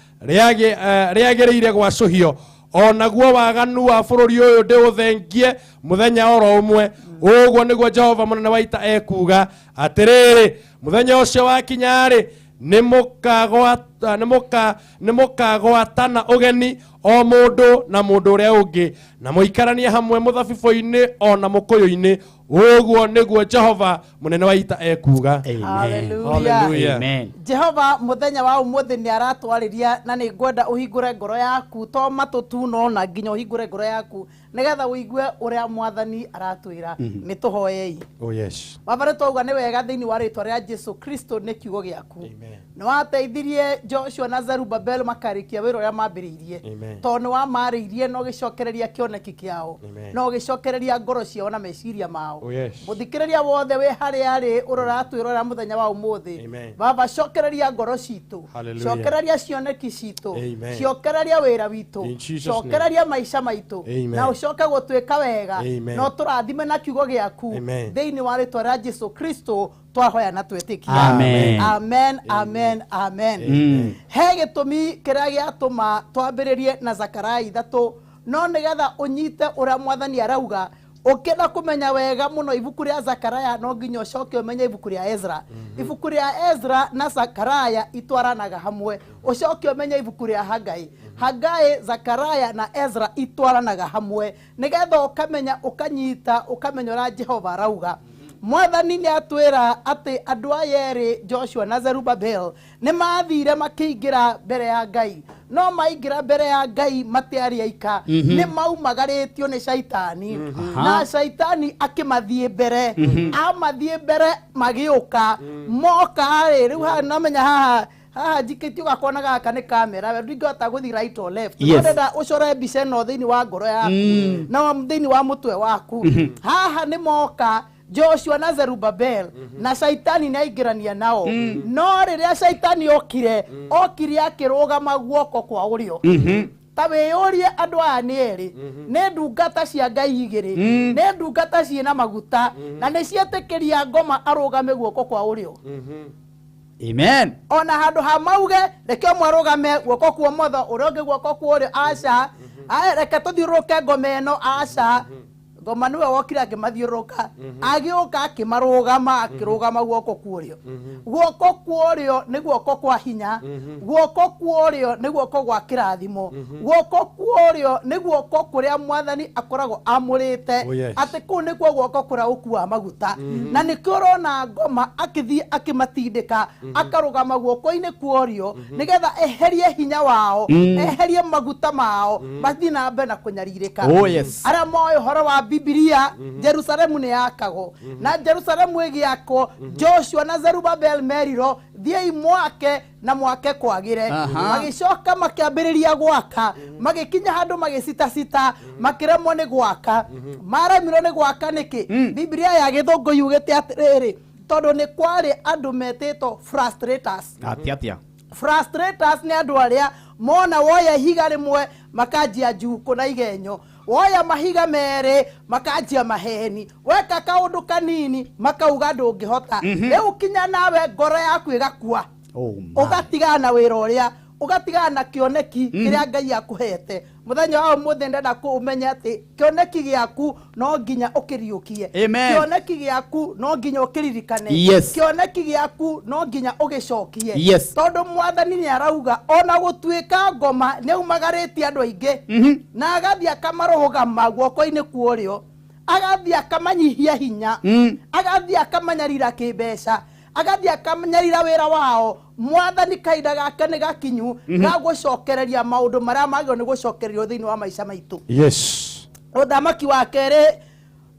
rĩagĩrĩire gwacũhio. O naguo waganu wa bũrũri ũyũ ndĩũthengie mũthenya oro ũmwe. Ũguo nĩguo Jehova mũnene wa ita ekuuga atĩrĩrĩ, mũthenya ũcio wakinya-rĩ, nĩmũkagwatana ũgeni o mũndũ na mũndũ ũrĩa ũngĩ, na mũikaranie hamwe mũthabibũ-inĩ o na mũkũyũ-inĩ. Ũguo nĩguo Jehova mũnene wa ita ekuuga. Hallelujah. Amen. Jehova muthenya wa umuthi ni aratwarĩria na nĩ ngwenda ũhingũre ngoro yaku to matũ tu no na nginya ũhingũre ngoro yaku nĩgetha ũigue ũrĩa mwathani aratwĩra. Nĩ tũhoyei. Oh yes. Baba, nĩ twauga nĩ wega thĩinĩ wa rĩtwa rĩa Jesu Kristo nĩ kiugo gĩaku. Nĩ wateithirie Joshua na Zerubbabel makarĩkia wĩra ũrĩa mambĩrĩirie. Tondũ nĩ wamarĩirie na ũgĩcokereria kĩoneki kĩao na ũgĩcokereria ngoro ciao na meciria mao. Oh yes. Mũthikĩrĩria wothe wĩ harĩa arĩ ũroratwĩrora mũthenya wa ũmũthĩ. Baba, cokereria ngoro citũ, cokereria cioneki citũ, cokereria wĩra witũ, cokereria maica maitũ, na ũcoke gũtuĩka wega na ũtũrathime na kiugo gĩaku thĩinĩ wa rĩtwa rĩa Jesu Kristo twahoya na twĩtĩkia. Amen. Amen, amen, amen. He gĩtũmi kĩrĩa gĩatũma twambĩrĩrie na Zakaria 3, no nĩgetha ũnyite ũrĩa mwathani arauga. Ũkĩenda kũmenya wega mũno ibuku rĩa Zakaria no nginya ũcoke ũmenye ibuku rĩa Ezra. Ibuku rĩa Ezra na Zakaria itwaranaga hamwe. Ũcoke ũmenye ibuku rĩa Hagai. Hagai, Zakaria na Ezra itwaranaga hamwe nĩgetha ũkamenya, ũkanyita, ũkamenya ũrĩa Jehova arauga. Mwathani nĩ atwĩra atĩ andũ aya erĩ Joshua na Zerubbabel nĩ mathire makĩingĩra mbere ya Ngai. No maingĩra mbere ya Ngai matiarĩ aika, nĩ maumagarĩtio nĩ Shaitani. Na Shaitani akĩmathiĩ mbere, amathiĩ mbere magĩũka, moka rĩ, rĩu haha namenya haha haha njikĩtio gakona gaka nĩ kamera, we ndingĩhota gũthiĩ right or left. Yes. Ndĩrenda ũcore mbica ĩno thĩinĩ wa ngoro yaku na thĩinĩ wa mũtwe waku. Haha nĩ moka Joshua na Zerubbabel na Shaitani nĩ aingĩrania nao. No rĩrĩa Shaitani okire, okire akĩrũgama guoko kwa ũrĩo. Ta wĩyũrie andũ aya nĩ erĩ, nĩ ndungata cia Ngai igĩrĩ, nĩ ndungata ciĩna maguta, na nĩ cietĩkĩria ngoma arũgame guoko kwa ũrĩo. Amen. Ona handũ ha mauge reke ũmwe arũgame guoko kwa ũmotho, ũrĩa ũngĩ guoko kwa ũrĩo, aca. Aya, reke tũthiũrũrũke ngoma ĩno, aca. Ngoma nĩwe wokire akĩmathiũrũrũka, agĩũka akĩmarũgama, akĩrũgama guoko kwa ũrĩo. Guoko kwa ũrĩo nĩ guoko kwa hinya, guoko kwa ũrĩo nĩ guoko gwa kĩrathimo, guoko kwa ũrĩo nĩ guoko kũrĩa mwathani akoragwo amũrĩte. Oh, yes. Atĩ kũu nĩkuo guoko kũrĩa gũkuaga maguta. Na nĩkĩo ũrona ngoma akĩthiĩ akĩmatindĩka, akarũgama guoko-inĩ kwa ũrĩo nĩgetha eherie hinya wao, eherie maguta mao, mathiĩ na mbere na kũnyarirĩka. Oh, yes. Arĩa moĩ ũhoro wa Bibilia, Jerusalemu nĩ yakagwo. Na Jerusalemu ĩgĩakwo, Joshua na Zerubbabel merirwo, thiĩi mwake na mwake kwagĩre. Magĩcoka makĩambĩrĩria gwaka, magĩkinya handũ magĩcitacita, makĩremwo nĩ gwaka. Maremirwo nĩ gwaka nĩkĩ? Bibilia ya Gĩthũngũ yugĩte atĩrĩrĩ, tondũ nĩ kwarĩ andũ metĩtwo frustrators. Atia. Frustrators nĩ andũ arĩa mona woya ihiga rĩmwe makanjia njukũ na igenyo, woya mahiga merĩ makanjia maheni, weka kaũndũ kanini makauga ndũngĩhota. Rĩu kinya nawe ngoro yaku ĩgakua. Oh my. Ũgatigana na wĩra ũrĩa, ũgatigana na kĩoneki kĩrĩa Ngai akũhete. Mũthenya wa ũmũthĩ ndenda ũmenye atĩ kĩoneki gĩaku no nginya ũkĩriũkie. Amen. Kĩoneki gĩaku no nginya ũkĩririkane. Yes. Kĩoneki gĩaku no nginya ũgĩcokie. Yes. Tondũ mwathani nĩ arauga ona gũtuĩka ngoma nĩ aumagarĩtie andũ aingĩ, na agathiĩ akamarũgama guoko-inĩ kwa ũrĩo, agathiĩ akamanyihia hinya, agathiĩ akamanyarira kĩmbeca, agathiĩ akamanyarira wĩra wao. Mwathani kahinda gake nĩ gakinyu ga gũcokereria maũndũ marĩa magĩrĩirwo nĩ gũcokererio thĩinĩ wa maica maitũ. Yes. Ũthamaki wa kerĩ,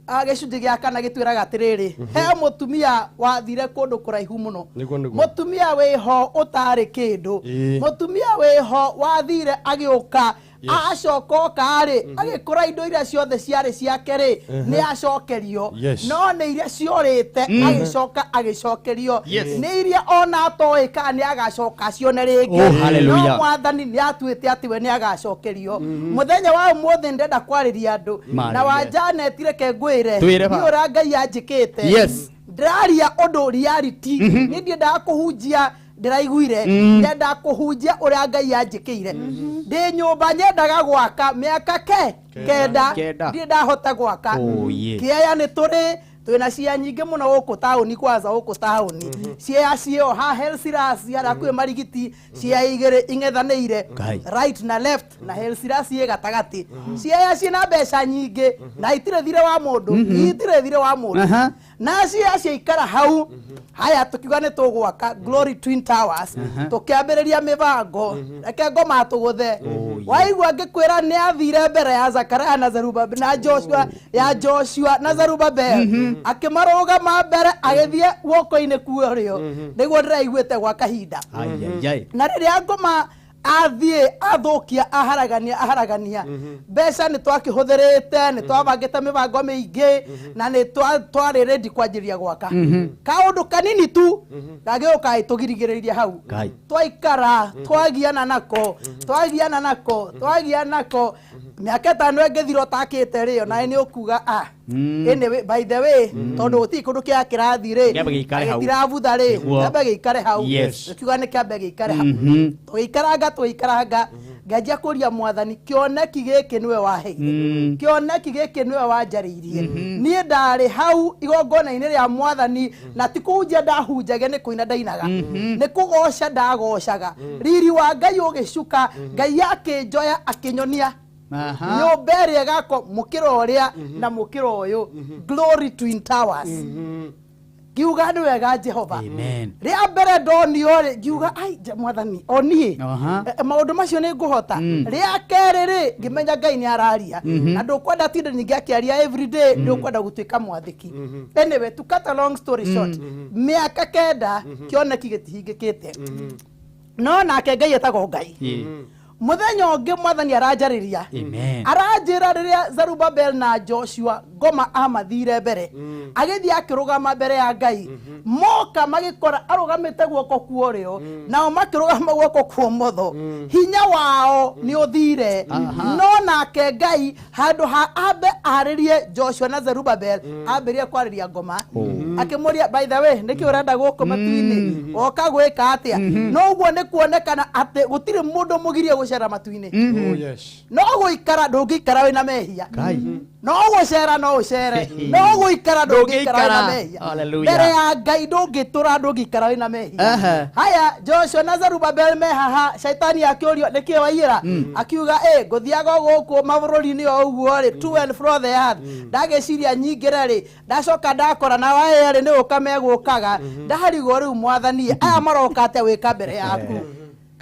gĩcunjĩ gĩa kana gĩtwĩraga atĩrĩrĩ, he mũtumia wathire kũndũ kũraihu mũno. Nĩguo. Mũtumia wĩho ũtarĩ kĩndũ. Mũtumia wĩho wathire agĩũka Acoka oka rĩ agĩkora indo iria ciothe ciarĩ ciake rĩ nĩ acokerio no nĩ iria ciorĩte agĩcoka agĩcokerio nĩ iria ona atoĩ kana nĩ agacoka cione rĩngĩ no mwathani nĩ atuĩte atĩ we nĩ agacokerio mũthenya wa ũmũthĩ ndenda kwarĩria andũ na wa Janet reke ngwĩre nĩ ũrĩa Ngai anjĩkĩte ndĩraria ũndũ reality niĩ ndiendaga kũhunjia ndĩraiguire nyendaga kũhunjia ũrĩa Ngai anjĩkĩire ndĩ nyũmba nyendaga gwaka mĩaka kenda ndirĩ ndahota gwaka kĩaya nĩ tũrĩ twĩna cia nyingĩ mũno gũkũ taũni kwanza gũkũ taũni cia cio ha Helsiras harĩa kwĩ marigiti cia igĩrĩ ing'ethanĩire right na left na Helsiras ĩ gatagatĩ cia ciĩna mbeca nyingĩ na itirĩ thirĩ wa mũndũ itirĩ thirĩ wa mũndũ na cia ciaikara hau haya tukiuga nĩ tũgwaka Glory Twin Towers tũkĩambĩrĩria mĩbango reke ngoma tũgũthe waigua ngĩkwĩra nĩ athire mbere ya Zakaria na Zerubabel na Joshua ya Joshua na Zerubabel akĩmarũgama mbere agĩthiĩ guoko-inĩ kuorĩo nĩguo ndĩraiguĩte gwa kahinda na rĩrĩa ngoma athiĩ athũkia aharagania mbeca nĩ twakĩhũthĩrĩte nĩ twabangĩte mĩbango mĩingĩ na nĩ twarĩ ready kwanjĩrĩria gwaka kaũndũ kanini tu gagĩũka gĩtũgirigĩrĩria hau twaikara twagiana nako mĩaka ĩtano ĩngĩthira ũtakĩte rĩ onawe nĩ ũkuga anyway by the way tondũ gũtirĩ kũndũ kĩa kĩrathi rĩ gĩtirabutha rĩ kĩambe gĩikare hau tũkiuga nĩ kĩambe gĩikare hau tũgĩikaranga nganjia kũria mwathani kĩoneki gĩkĩ nĩwe waheire kĩoneki gĩkĩ nĩwe wanjarĩirie niĩ ndarĩ hau igongona-inĩ rĩa mwathani na ti kũhunjia ndahunjagia nĩ kũina ndainaga nĩ kũgoca ndagocaga riri wa Ngai ũgĩcuka Ngai akĩnjoya akĩnyonia nyũmba ĩrĩa ĩgakwo mũkĩra ũrĩa na mũkĩra ũyũ Glory Twin Towers ngiuga nĩ wega Jehova rĩa mbere ndonio rĩ ngiuga ai mwathani o niĩ maũndũ macio nĩ ngũhota rĩa kerĩ rĩ ngĩmenya Ngai nĩ araria na ndũkwenda tinde ningĩ akĩaria everyday nĩ ũkwenda gũtuĩka mwathĩki anyway to cut a long story short mĩaka 9 kĩoneki gĩtihingĩkĩte no nake Ngai etagwo Ngai muthenya ũngĩ mwathani aranjarĩria aranjĩra rĩrĩa Zerubabel na Joshua ngoma amathire mbere agĩthiĩ akĩrũgama mbere ya Ngai moka magĩkora arũgamĩte guoko kwa ũrĩo nao makĩrũgama guoko kwa ũmotho hinya wao nĩ ũthire no nake Ngai handũ ha ambe arĩrie Joshua na Zerubabel ambĩrĩrie kwarĩria ngoma akĩmũria by the way nĩkĩ ũrenda gũkũ matu-inĩ woka gwĩka atĩa no ũguo nĩ kuonekana atĩ gũtirĩ mũndũ mũgirie gũcera matu-inĩ no gũikara ndũngĩikara wĩna mehia no gũcera no ũcere no gũikara ndũngĩikara wĩna mehia mbere ya Ngai ndũngĩtũra ndũngĩikara wĩna mehia haya Joshua na Zerubabel me haha shaitani akĩũrio nĩkĩ waiyĩra akiuga ngũthiaga gũkũ mabũrũri-inĩ o ũguo rĩ to and fro the earth ndagĩciria nyingĩre rĩ ndacoka ndakora na aya rĩ nĩ gũka megũkaga ndarigwo rĩu mwathani aya maroka atĩa gwĩka mbere yaku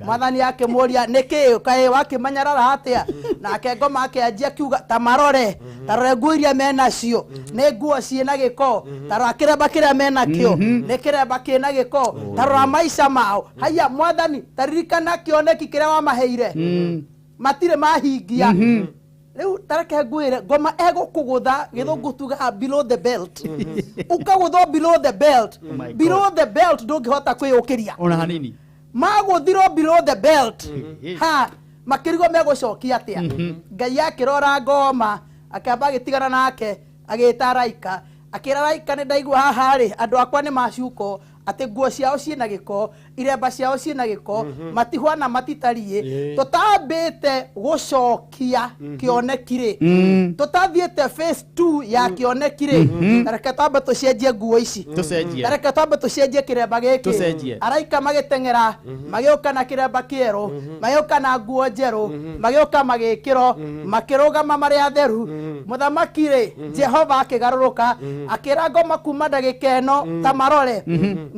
mwathani akĩmũria nĩkĩ kaĩ wakĩmanyarara atĩa nake ngoma akĩanjia kiuga ta marore tarore nguo iria menacio nĩ nguo ciĩna gĩko tarora kĩremba kĩrĩa menakĩo nĩ kĩremba kĩna gĩko tarora maica mao haya mwathani taririkana kĩoneki kĩrĩa wamaheire matirĩ mahingia rĩu tareke ngwĩre ngoma egũkũgũtha gĩthũngũ tugaga below the belt ũkagũthwo below the belt below the belt ndũngĩhota kwĩyũkĩria ona hanini magũthirwo below the belt ha makĩrigwo megũcokia atĩa Ngai akĩrora ngoma akĩamba agĩtigana nake agĩta araika akĩra araika nĩ ndaigua haha rĩ andũ akwa nĩ macuko atĩ nguo ciao ciĩna gĩko iremba ciao ciĩna gĩko matihwana matitariĩ tũtambĩte gũcokia kĩoneki rĩ tũtathiĩte phase 2 ya kĩoneki rĩ tareke twambe tũcenjie nguo ici tareke twambe tũcenjie kĩremba gĩkĩ araika magĩteng'era magĩũka na kĩremba kĩerũ magĩũka na nguo njerũ magĩũka magĩkĩrwo makĩrũgama marĩ atheru mũthamaki rĩ Jehova akĩgarũrũka akĩra ngoma kuma ndagĩka ĩno ta marore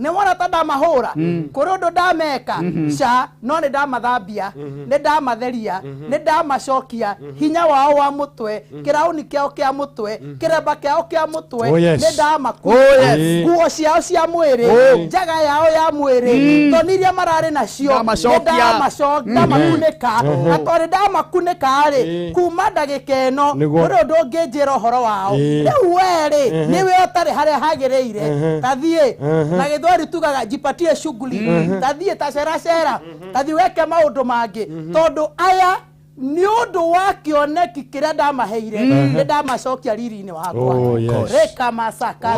Nĩ wona ta ndamahũra kũrĩ ũndũ ndameka ca no nĩ ndamathambia nĩ ndamatheria nĩ ndamacokia hinya wao wa mũtwe kĩraũni kĩao kĩa mũtwe kĩremba kĩao kĩa mũtwe nĩ ndamakuua nguo ciao cia mwĩrĩ njaga yao ya mwĩrĩ thoni iria mararĩ nacio nĩ ndamakunĩka na tondũ ndamakunĩka rĩ kuma ndagĩka ĩno kũrĩ ũndũ ũngĩnjĩra ũhoro wao rĩu we rĩ nĩwe ũtarĩ harĩa hagĩrĩire tathiĩ na gĩthweri tugaga jipatie shughuli tathiĩ ta cera cera tathiĩ weke maũndũ mangĩ tondũ aya nĩ ũndũ wa kĩoneki kĩrĩa ndamaheire nĩ ndamacokia riri-inĩ wakwa rĩka masaka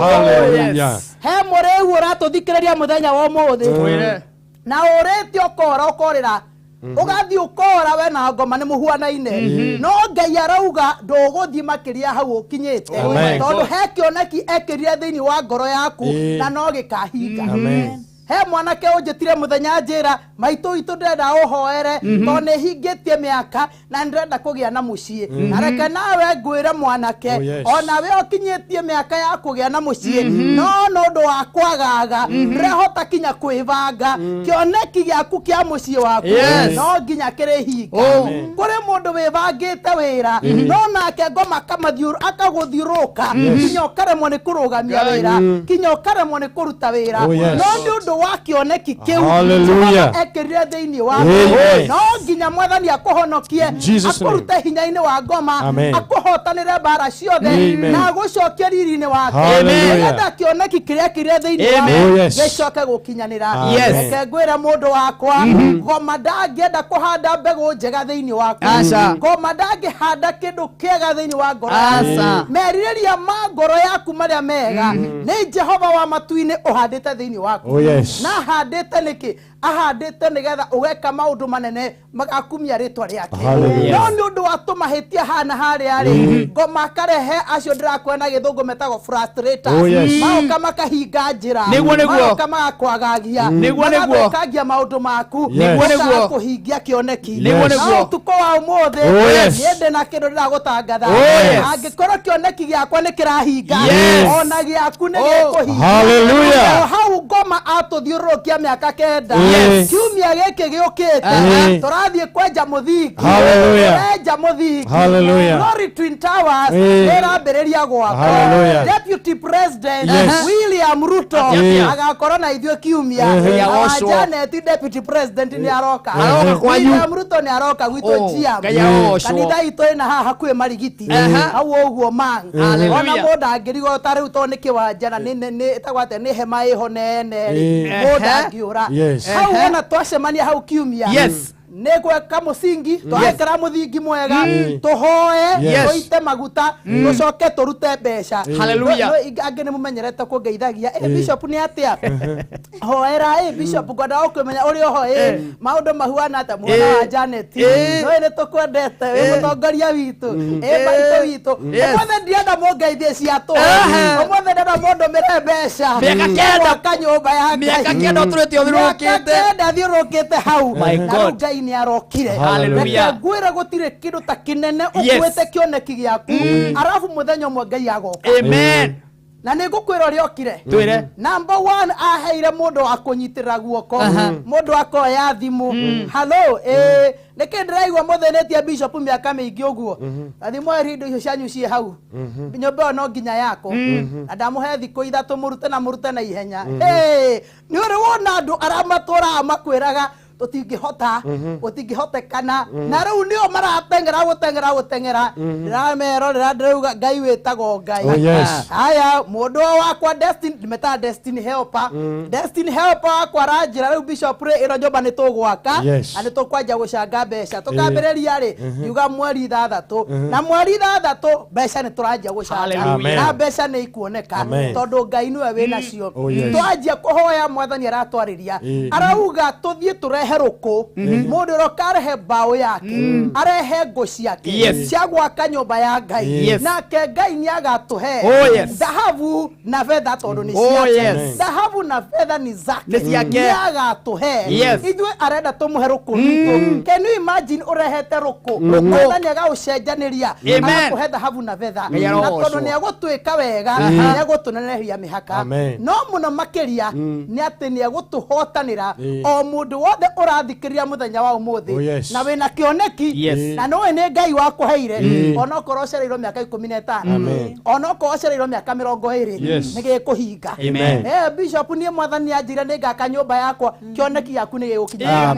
he mũrĩu ũratũthikĩrĩria mũthenya wa ũmũthĩ na ũrĩte ũkora ũkorĩra ũgathiĩ ũkora we na ngoma nĩ mũhuanaine no Ngai arauga ndũgũthiĩ makĩria hau ũkinyĩte tondũ he kĩoneki ekĩrire thĩinĩ wa ngoro yaku na no gĩkahinga. He mwanake ũnjĩtire mũthenya njĩra maitũ witũ ndĩrenda ũhoere tondũ nĩ hingĩtie mĩaka na ndĩrenda kũgĩa na mũciĩ na reke nawe ngwĩre mwanake onawe ũkinyĩtie mĩaka ya kũgĩa na mũciĩ no nĩ ũndũ wa kwagaga ndĩrehota kinya kwĩbanga kĩoneki gĩaku kĩa mũciĩ waku no nginya kĩrĩhinga. Kũrĩ mũndũ wĩbangĩte wĩra no nake ngoma akagũthiũrũka kinya ũkaremwo nĩ kũrũgamia wĩra kinya ũkaremwo nĩ kũruta wĩra no nĩ ũndũ wa kĩoneki kĩu ekĩrire thĩinĩ waku no nginya mwathani akũhonokie akũrute hinya-inĩ wa ngoma akũhotanĩre mbara ciothe na agũcokie riri-inĩ wake nĩgetha kĩoneki kĩrĩa kĩrĩa thĩinĩ waku gĩcoke gũkinyanĩra. Reke ngwĩre mũndũ wakwa ngoma ndangĩenda kũhanda mbegũ njega thĩinĩ waku ngoma ndangĩhanda kĩndũ kĩega thĩinĩ wa ngoro yaku merirĩria ma ngoro yaku marĩa mega nĩ Jehova wa matu-inĩ ũhandĩte thĩinĩ waku na ahandĩte nĩkĩ ahandĩte nĩgetha ũgeka maũndũ manene magakumia rĩtwa rĩake no nĩ ũndũ wa tũmahĩtia hana harĩa rĩ ngoma akarehe acio ndĩrakwĩra na gĩthũngũ metagwo frustrators magoka makahinga njĩra magoka magakwagagia magathũkangia maũndũ maku nĩguo kũhingia kĩoneki no ũtukũ wa ũmũthĩ niĩ ndĩ na kĩndũ ndĩragũtangatha angĩkorwo kĩoneki gĩakwa nĩ kĩrahinga ona gĩaku nĩ gĩkũhinga hau ngoma atũthiũrũrũkia mĩaka 9 kiumia gĩkĩ gĩũkĩte tũrathiĩ kwenja mũthingi kwenja mũthingi Glory Twin Towers ĩrambĩrĩria gwakwo Deputy President William Ruto agakorwo na ithuĩ kiumia Janet Deputy President nĩ aroka William Ruto nĩ aroka gwitũ Chiam kanitha itũ ĩna haha hakuhĩ Marigiti hau ũguo mang ona mũndũ angĩrigwo ta rĩu tondũ nĩ kĩwanja na nĩ ĩtagwo atĩa nĩ hema ĩho nene mũndũ angĩũra hau ona twacemania hau kiumia nĩ gweka mũcingi twekĩra mũthingi mwega tũhoe tũite maguta tũcoke tũrute mbeca. Angĩ nĩ mũmenyerete kũngeithagia bishop nĩ atĩa hoera bishop ngwenda gũkũmenya ũrĩa ũho maũndũ mahuana atĩa mwana wa Janet no nĩ tũkwendete wĩ mũtongoria witũ maitũ witũ ũmũthĩ ndienda mũngeithie cia tũhũ ũmũthĩ ndĩrenda mũndũmĩre mbeca mĩaka nyũmba ya Ngai mĩaka 9 ũtũrĩte ũthiũrũrũkĩte mĩaka 9 thiũrũrũkĩte hau na rĩu Ngai nĩ arokire reke ngwĩre gũtirĩ kĩndũ ta kĩnene ũkuĩte kĩoneki gĩaku arabu mũthenya ũmwe Ngai agoka. Amen. Na nĩ ngũkwĩra ũrĩa okire twĩre number 1 aheire mũndũ wa kũnyitĩrĩra guoko mũndũ akoya thimũ hello nĩkĩ ndĩraigua mũthĩnĩtie bishop mĩaka mĩingĩ ũguo thimũ ĩyo indo icio cianyu ciĩ hau nyũmba ĩyo no nginya yako na ndamũhe thikũ 3 mũrute na mũrute na ihenya nĩ ũrĩ wona andũ arĩa matũraga makwĩraga tũtingĩhota gũtingĩhotekana na rĩu nĩo marateng'era gũteng'era gũteng'era ndĩramerorera ndĩrauga Ngai wĩtagwo Ngai. Haya mũndũ wakwa Destiny ndĩmetaga Destiny Helper Destiny Helper wakwa aranjĩra rĩu bishop rĩ ĩno nyũmba nĩ tũgwaka na nĩ tũkwanjia gũcanga mbeca tũkambĩrĩria rĩ ngiuga mweri 6 na mweri 6 mbeca nĩ tũranjia gũcanga na mbeca nĩ ikuoneka tondũ Ngai nĩwe wĩnacio twanjia kũhoya mwathani aratwarĩria arauga tũthiĩ tũrehe ũkarehe rũkũ, mũndũ ũrĩa ũkarehe mbaũ yake, arehe ngũ ciake cia gwaka nyũmba ya Ngai, nake Ngai nĩ agatũhe dhahabu na fedha, tondũ nĩ ciake. Dhahabu na fedha ni zake, nĩ agatũhe. Ithuĩ arenda tũmũhe rũkũ rwitũ. Can you imagine ũrehete rũkũ, mwathani agaũcenjanĩria, agakũhe dhahabu na fedha, na tondũ nĩ egũtwĩka wega, nĩ egũtũnenehia mĩhaka. No mũno makĩria nĩ atĩ nĩ egũtũhotanĩra o mũndũ wothe ũrathikĩrĩria mũthenya wa ũmũthĩ, na wĩna kĩoneki, na nĩũĩ nĩ Ngai wakũheire, onokorwo ũcereirwo mĩaka 15, onokorwo ũcereirwo mĩaka 20, nĩ gĩkũhinga. Bishop, niĩ mwathani anjĩrire nĩ ngaka nyũmba yakwa, kĩoneki gĩaku nĩ gĩgũkinya.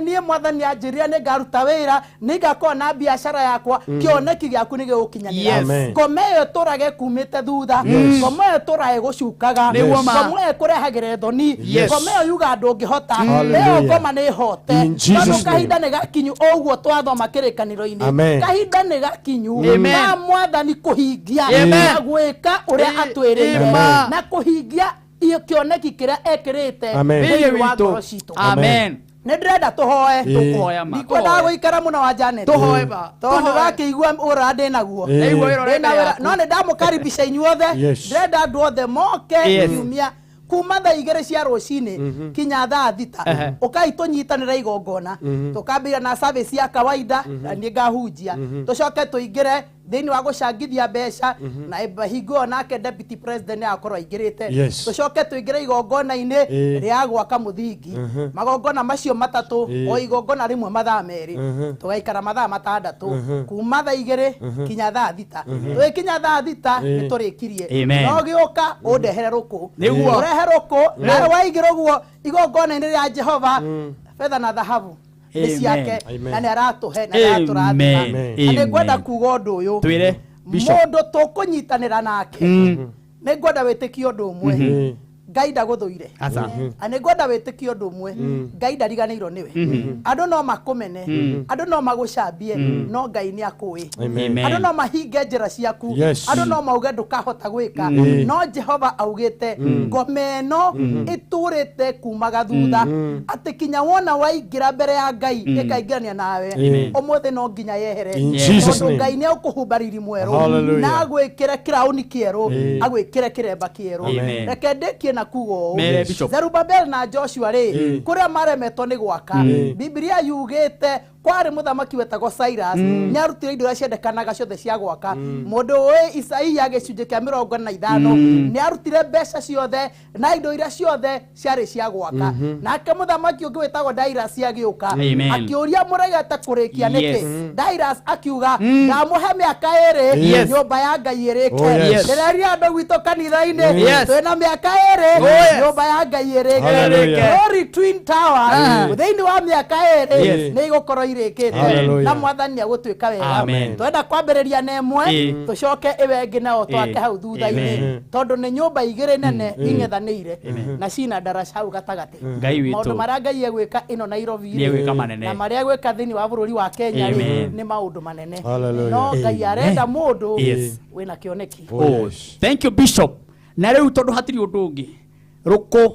Niĩ mwathani anjĩrire nĩ ngaruta wĩra, nĩ ngakorwo na biacara yakwa, kĩoneki gĩaku nĩ gĩgũkinyanĩra. Ngoma ĩyo ĩtũrage kumĩte thutha, ngoma ĩyo ĩtũrage gũcukaga, ngoma ĩyo ĩkũrehagĩre thoni, ngoma ĩyo yuga ndũngĩhota, ĩyo ngoma nĩ ĩhote, tondũ kahinda nĩ gakinyu. Ũguo twathoma kĩrĩkanĩro-inĩ, kahinda nĩ gakinyu ka mwathani kũhingia na gwĩka ũrĩa atwĩrĩire, na kũhingia kĩoneki kĩrĩa ekĩrĩte thĩinĩ wa ngoro citũ. Amen. Nĩ ndĩrenda tũhoe, ndikwendaga gũikara mũno wa Janet, tondũ ndĩrakĩigua ũra ndĩ naguo, no nĩ ndamũkaribisha inyuothe. Ndĩrenda andũ othe moke kiumia kuma thaa 2 cia rũcinĩ kinya thaa 6, ũkai tũnyitanĩre igongona. Tũkambĩrĩria na service ya kawaida, na niĩ ngahunjia, tũcoke tũingĩre thĩinĩ wa gũcangithia mbeca, na hingo ĩyo nake deputy president nĩ akorwo aingĩrĩte. Tũcoke tũingĩre igongona-inĩ rĩa gwaka mũthingi. Magongona macio matatũ, o igongona rĩmwe mathaa 2, tũgaikara mathaa 6, kuma thaa 2 kinya thaa 6. Tũgĩkinya thaa 6 nĩ tũrĩkirie. No gĩũka ũndehere rũkũ, ũrehe rũkũ, nawe waingĩra ũguo igongona-inĩ rĩa Jehova, fedha na dhahabu nĩ ciake, na nĩ aratũhe na nĩ aratũrathima. Na nĩ ngwenda kuga ũndũ ũyũ, mũndũ tũkũnyitanĩra nake, nĩ ngwenda wĩtĩkie ũndũ ũmwe, Ngai ndagũthũire. Na nĩ ngwenda wĩtĩkie ũndũ ũmwe, Ngai ndariganĩirwo nĩwe. Andũ no makũmene, andũ no magũcambie, no Ngai nĩ akũĩ. Andũ no mahinge njĩra ciaku, andũ no mauge ndũkahota gwĩka, no Jehova augĩte ngoma ĩno ĩtũrĩte kumaga thutha, atĩ kinya wona waingĩra mbere ya Ngai ĩkaingĩrania nawe, ũmũthĩ no nginya yehere, tondũ Ngai nĩ egũkũhumba riri mwerũ, na agwĩkĩre kĩraũni kĩerũ, agwĩkĩre kĩremba kĩerũ. Reke ndĩkie na kuga ũũ, Zerubabel na Joshua rĩ, kũrĩa maremetwo nĩ gwaka, Bibilia yugĩte kwarĩ mũthamaki wetagwo Cyrus, nĩ arutire indo iria ciendekanaga ciothe cia gwaka. Mũndũ ũĩ Isaia gĩcunjĩ kĩa 45 nĩ arutire mbeca ciothe na indo iria ciothe ciarĩ cia gwaka. Nake mũthamaki ũngĩ wĩtagwo Darius agĩũka, akĩũria mũregete kũrĩkia nĩkĩ? Darius akiuga ndamũhe mĩaka 2 nyũmba ya Ngai ĩrĩke. Ndĩreria andũ gwitũ kanitha-inĩ, twĩna mĩaka 2 nyũmba ya Ngai ĩrĩke. Glory Twin Towers thĩinĩ wa mĩaka 2 nĩ igũkorwo irĩkĩte, na mwathani nĩ egũtuĩka wega. Twenda kwambĩrĩria na ĩmwe, tũcoke ĩwe ĩngĩ nayo twake hau thutha-inĩ, tondũ nĩ nyũmba 2 nene ing'ethanĩire na cina ndaraca hau gatagatĩ. Maũndũ marĩa Ngai egwĩka ĩno Nairobi na marĩa egwĩka thĩinĩ wa bũrũri wa Kenya nĩ maũndũ manene. No Ngai arenda mũndũ wĩna kĩoneki. Thank you Bishop. Na rĩu tondũ hatirĩ ũndũ ũngĩ, rũkũ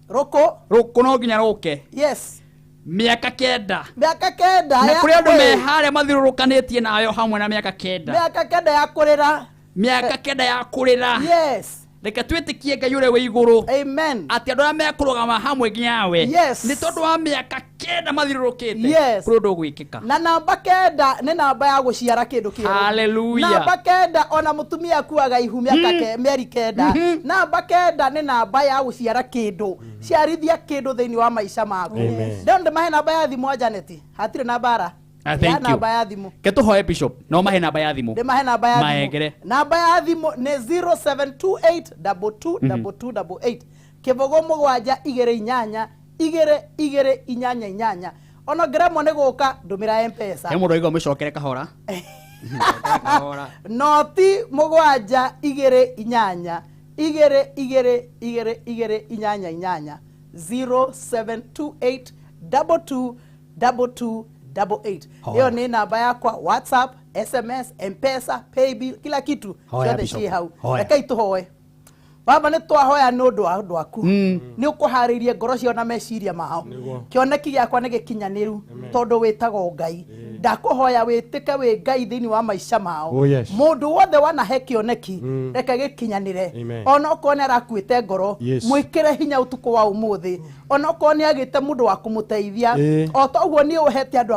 rũkũ rũkũ no nginya rũke. Yes. Mĩaka 9. Mĩaka 9. Na kũrĩ andũ me harĩa mathiũrũrũkanĩtie nayo hamwe na mĩaka 9. Mĩaka 9 ya kũrĩra. Mĩaka 9 ya kũrĩra. Yes. Reke twĩtĩkie Ngai ũrĩa wĩ igũrũ. Amen. Atĩ andũ arĩa mekũrũgama hamwe nginya we. Yes. Nĩ tondũ wa mĩaka 9 mathiũrũrũkĩte. Yes. Kũrĩ ũndũ ũgwĩkĩka. Na namba 9 nĩ namba ya gũciara kĩndũ kĩerũ. Hallelujah. Namba 9 ona mũtumia akuaga ihu mĩaka mĩeri 9. Namba 9 nĩ namba ya gũciara kĩndũ. Ciarithia kĩndũ thĩinĩ wa maica maku. Ndĩrona ndĩmahe namba ya thimũ Janet. Hatirĩ na mbara. Thank you. Namba ya thimũ. Ke tũhoe Bishop. No mahe namba ya thimũ. Ndĩmahe namba ya thimũ. Maengere. Namba ya thimũ nĩ 0728222288. Kĩbũgũ 7 2 8 2 2 8 8. Ona ngĩremwo nĩ gũka ndũmĩra M-Pesa. He mũndũ oiga ũmĩcokere kahora. Noti 7 2 8 2 2 2 2 8 8. 0728 22 22 88. Hiyo ni namba yakwa WhatsApp, SMS, M-Pesa, Paybill, kila kitu ciothe ciĩ hau. Rekei tũhoe. Baba nĩ twahoya nĩ ũndũ wa andũ aku nĩ ũkũharĩirie ngoro ciao na meciria mao kĩoneki gĩakwa nĩ gĩkinyanĩru tondũ wĩtagwo Ngai ndakũhoya wĩtĩke wĩ Ngai thĩinĩ wa maica mao mũndũ wothe wanahe kĩoneki reke gĩkinyanĩre onokorwo nĩ arakuĩte ngoro mwĩkĩre hinya ũtukũ wa ũmũthĩ onokorwo nĩ agĩte mũndũ wa kũmũteithia o toguo niĩ ũhete andũ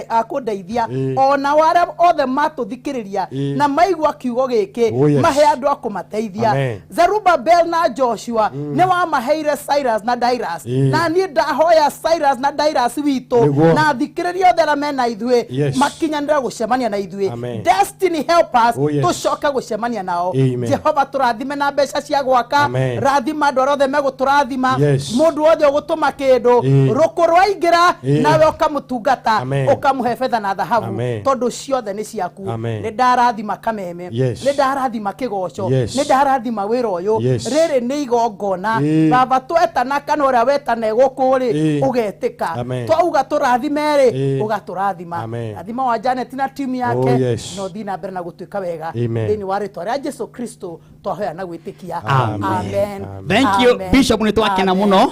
a kũndeithia ona arĩa othe matũthikĩrĩria na maigua kiugo gĩkĩ mahe andũ a kũmateithia Zerubbabel na Joshua nĩ wamaheire Cyrus na Darius na niĩ ndahoya Cyrus na Darius witũ na thikĩrĩria othe arĩa mena ithuĩ makinyanĩre gũcemania na ithuĩ destiny help us tũcoke gũcemania nao Jehova tũrathime na mbeca cia gwaka rathima andũ arĩa othe megũtũrathima mũndũ wothe ũgũtũma kĩndũ rũkũ rwaingĩra nawe ũkamũtungata ũkamũhe betha na thahabu tondũ ciothe nĩ ciaku nĩ ndarathima Kameme nĩ ndarathima kĩgoco nĩ ndarathima wĩra ũyũ rĩrĩ nĩ igongona baba twetana kana ũrĩa wetana gũkũ rĩ ũgetĩka twauga tũrathime rĩ ũgatũrathima rathima wa Janet na timu yake no thiĩ na mbere na gũtuĩka wega thĩinĩ wa rĩtwa rĩa Jesu Kristo twahoya na gwĩtĩkia amen. Thank you Bishop nĩ twakena mũno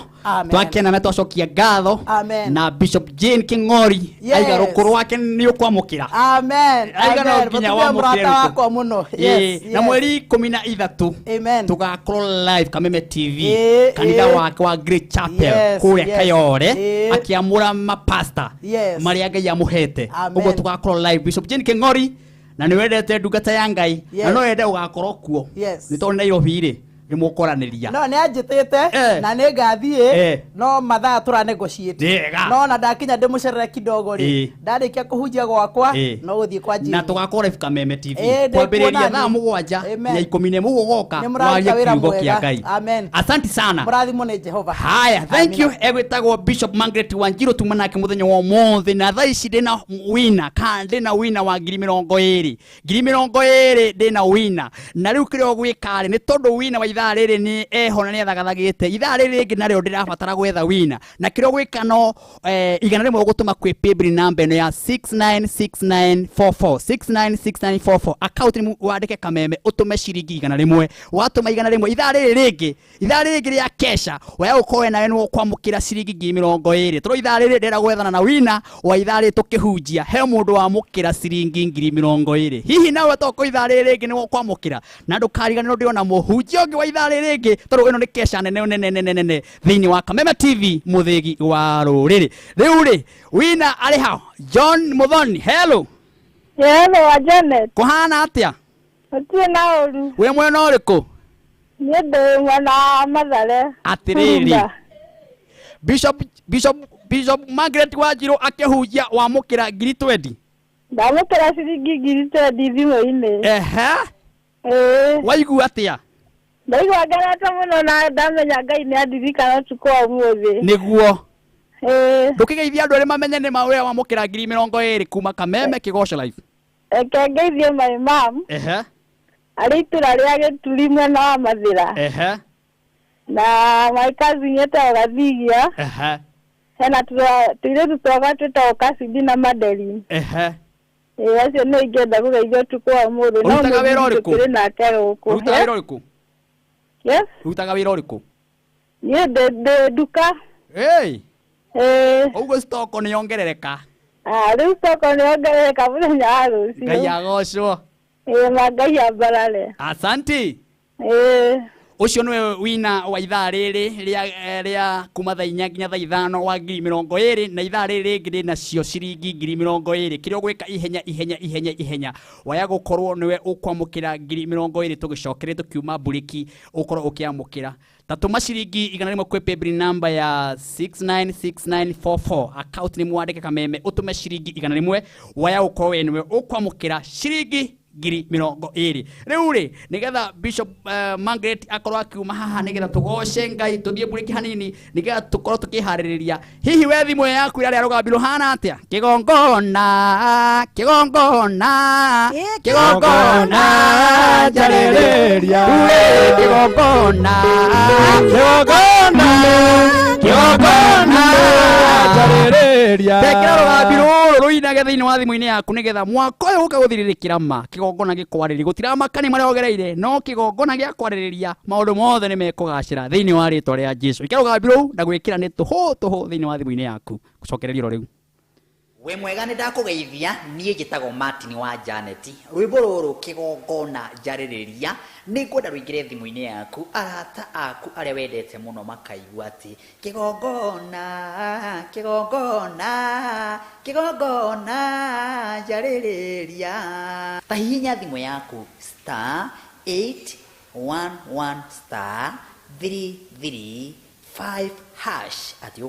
twakena na twacokia ngatho na Bishop Jane King'ori aiga rũkũ rwake nĩ ũkwamũkĩra amen aiga no nginya wamũkĩre wakwa mũno yes na mweri 13 tugakorwo live Kameme TV kanitha wake wa Great Chapel kũrĩa Kayore akiamũra mapasta marĩa Ngai amũhete ũguo tugakorwo live Bishop Jane King'ori na nĩ wendete ndungata ya Ngai na no wende ũgakorwo kuo nĩ tondũ Nairobi rĩ nĩ mũkoranĩria no nĩ anjĩtĩte na nĩ ngathiĩ no mathaa tũra negotiate no na ndakinya ndĩmũcerere kidogo rĩ ndarĩkia kũhunjia gwakwa no gũthiĩ kwa Jimmy na tũgakorwo live Kameme TV kwambĩrĩria thaa 7 na 11 ũgoka warie kiugo kĩa Ngai. Asante sana mũrathimwo nĩ Jehova. Haya, thank you. Egwĩtagwo Bishop Margaret Wanjiru tuma nake mũthenya wa ũmũthĩ na thaa ici ndĩna wina kana ndĩna wina wa 20,000 20,000 ndĩna wina na rĩu kĩrĩa ũgwĩka rĩ nĩ tondũ wina wa ithaa rĩrĩ nĩ eho na nĩ athagathagĩte ithaa rĩrĩ rĩngĩ narĩo ndĩrabatara gwetha wina na kĩrĩa ũgwĩka no 100 ũgũtũma kwĩ paybill namba ĩno ya 696944 696944 account nĩ wandĩke Kameme ũtũme ciringi 100 watũma 100 ithaa rĩrĩ rĩngĩ ithaa rĩrĩ rĩngĩ rĩa kesha wewe ũkorwe nawe nĩ ũkwamũkĩra ciringi 20,000 tondũ ithaa rĩrĩ ndĩrenda gwethana na wina wa ithaa rĩrĩ tũkĩhunjia he mũndũ wamũkĩra ciringi 20,000 hihi nawe toko ithaa rĩrĩ rĩngĩ nĩ ũkwamũkĩra na ndũkariganĩrwo ndĩrona mũhunjia ũngĩ wa ithaa rĩrĩ rĩngĩ tondũ ĩno nĩ kesha nene nene nene nene thĩinĩ wa Kameme TV mũthĩgi wa rũrĩrĩ. Rĩu rĩ wina arĩ ha? John Muthoni, hello. Hello wa Janet. Kũhana atĩa? Gũtirĩ na ũru. Wĩ mwena ũrĩkũ? Niĩ ndĩ mwena wa Mathare. Atĩrĩrĩ Bishop Margaret Wanjiru akĩhunjia wamũkĩra 20,000. Ndamũkĩra ciringi 20,000 thimũ-inĩ. Ehe. Waigua atĩa? Ndaigua ngenete mũno na ndamenya Ngai nĩ andirikana ũtukũ wa ũmũthĩ. Nĩguo. Ndũkĩgeithia andũ arĩa mamenye nĩ ma ũrĩa wamũkĩra 20,000 kuma Kameme Kĩgoco Live. Reke ngeithie my mom. Ehe. Arĩ itũra rĩa Gĩturi mwena wa Mathĩra. Ehe. Na my cousin etagwo Gathigia. Ehe. Hena tũirĩtu twakwa twĩtagwo Kasindi na Madeline. Ehe. Acio nĩ ingĩenda kũgeithia ũtukũ wa ũmũthĩ. No Ũrutaga wĩra ũrĩkũ? tũkĩrĩ nake gũkũ. Ũrutaga wĩra ũrĩkũ? Yes. Ũrutaga wĩra ũrĩkũ? Niĩ ndĩ nduka. Hey. Ũguo stoko nĩ yongerereka. Rĩu stoko nĩ yongerereka mũthenya wa rũciũ. Ngai agocwo. Ma Ngai ambarare. Asante. Ũcio nĩwe wina wa ithaa rĩrĩ rĩa kuma thaa 4 nginya thaa 5 wa 20,000 na ithaa rĩrĩ rĩngĩ rĩnacio ciringi 20,000 kĩrĩa ũgwĩka ihenya ihenya ihenya ihenya waya gũkorwo nĩwe ũkwamũkĩra 20,000 tũgĩcokere tũkiuma mburĩki ũkorwo ũkĩamũkĩra tatũma ciringi 100 kwĩ paybill namba ya 696944 account nĩ mwandĩke Kameme ũtũme ciringi 100 waya gũkorwo we nĩwe ũkwamũkĩra ciringi 20,000 rĩu rĩ nĩgetha Bishop Margaret akorwo akiuma haha nĩgetha tũgoce Ngai tũthiĩ mburĩki hanini nĩgetha tũkorwo tũkĩharĩrĩria hihi we thimũ yaku ĩrarĩa rũgambi rũhana atĩa kĩgongona kĩgongona kĩgongona njarĩrĩria kĩgongona kĩgongona kĩgongona njarĩrĩria tekĩra rũgambi rũrũ. Rũrũ rũinage thĩinĩ wa thimũ-inĩ yaku nĩgetha mwaka ũyũ ũka gũthirĩrĩkĩra ma kĩgongona gĩkwarĩrie. Gũtiramakania marĩa ũgereire, no kĩgongona gĩa kwarĩrĩria maũndũ mothe nĩ mekũgacĩra thĩinĩ wa rĩtwa rĩa Jesu. Ikĩra rũgambi rũu na gwĩkĩra nĩ tũhũ tũhũ thĩinĩ wa thimũ-inĩ yaku. Gũcokereria oro rĩu. Wĩ mwega, nĩ ndakũgeithia. Niĩ njĩtagwo Martin wa Janet. Rwĩmbo rũrũ kĩgongona njarĩrĩria nĩ ngwenda rũingĩre thimũ-inĩ yaku, arata aku arĩa wendete mũno makaigua atĩ kĩgongona, kĩgongona, kĩgongona njarĩrĩria. Ta hihinya thimũ yaku star 811 star 335 hash atĩ ũguo.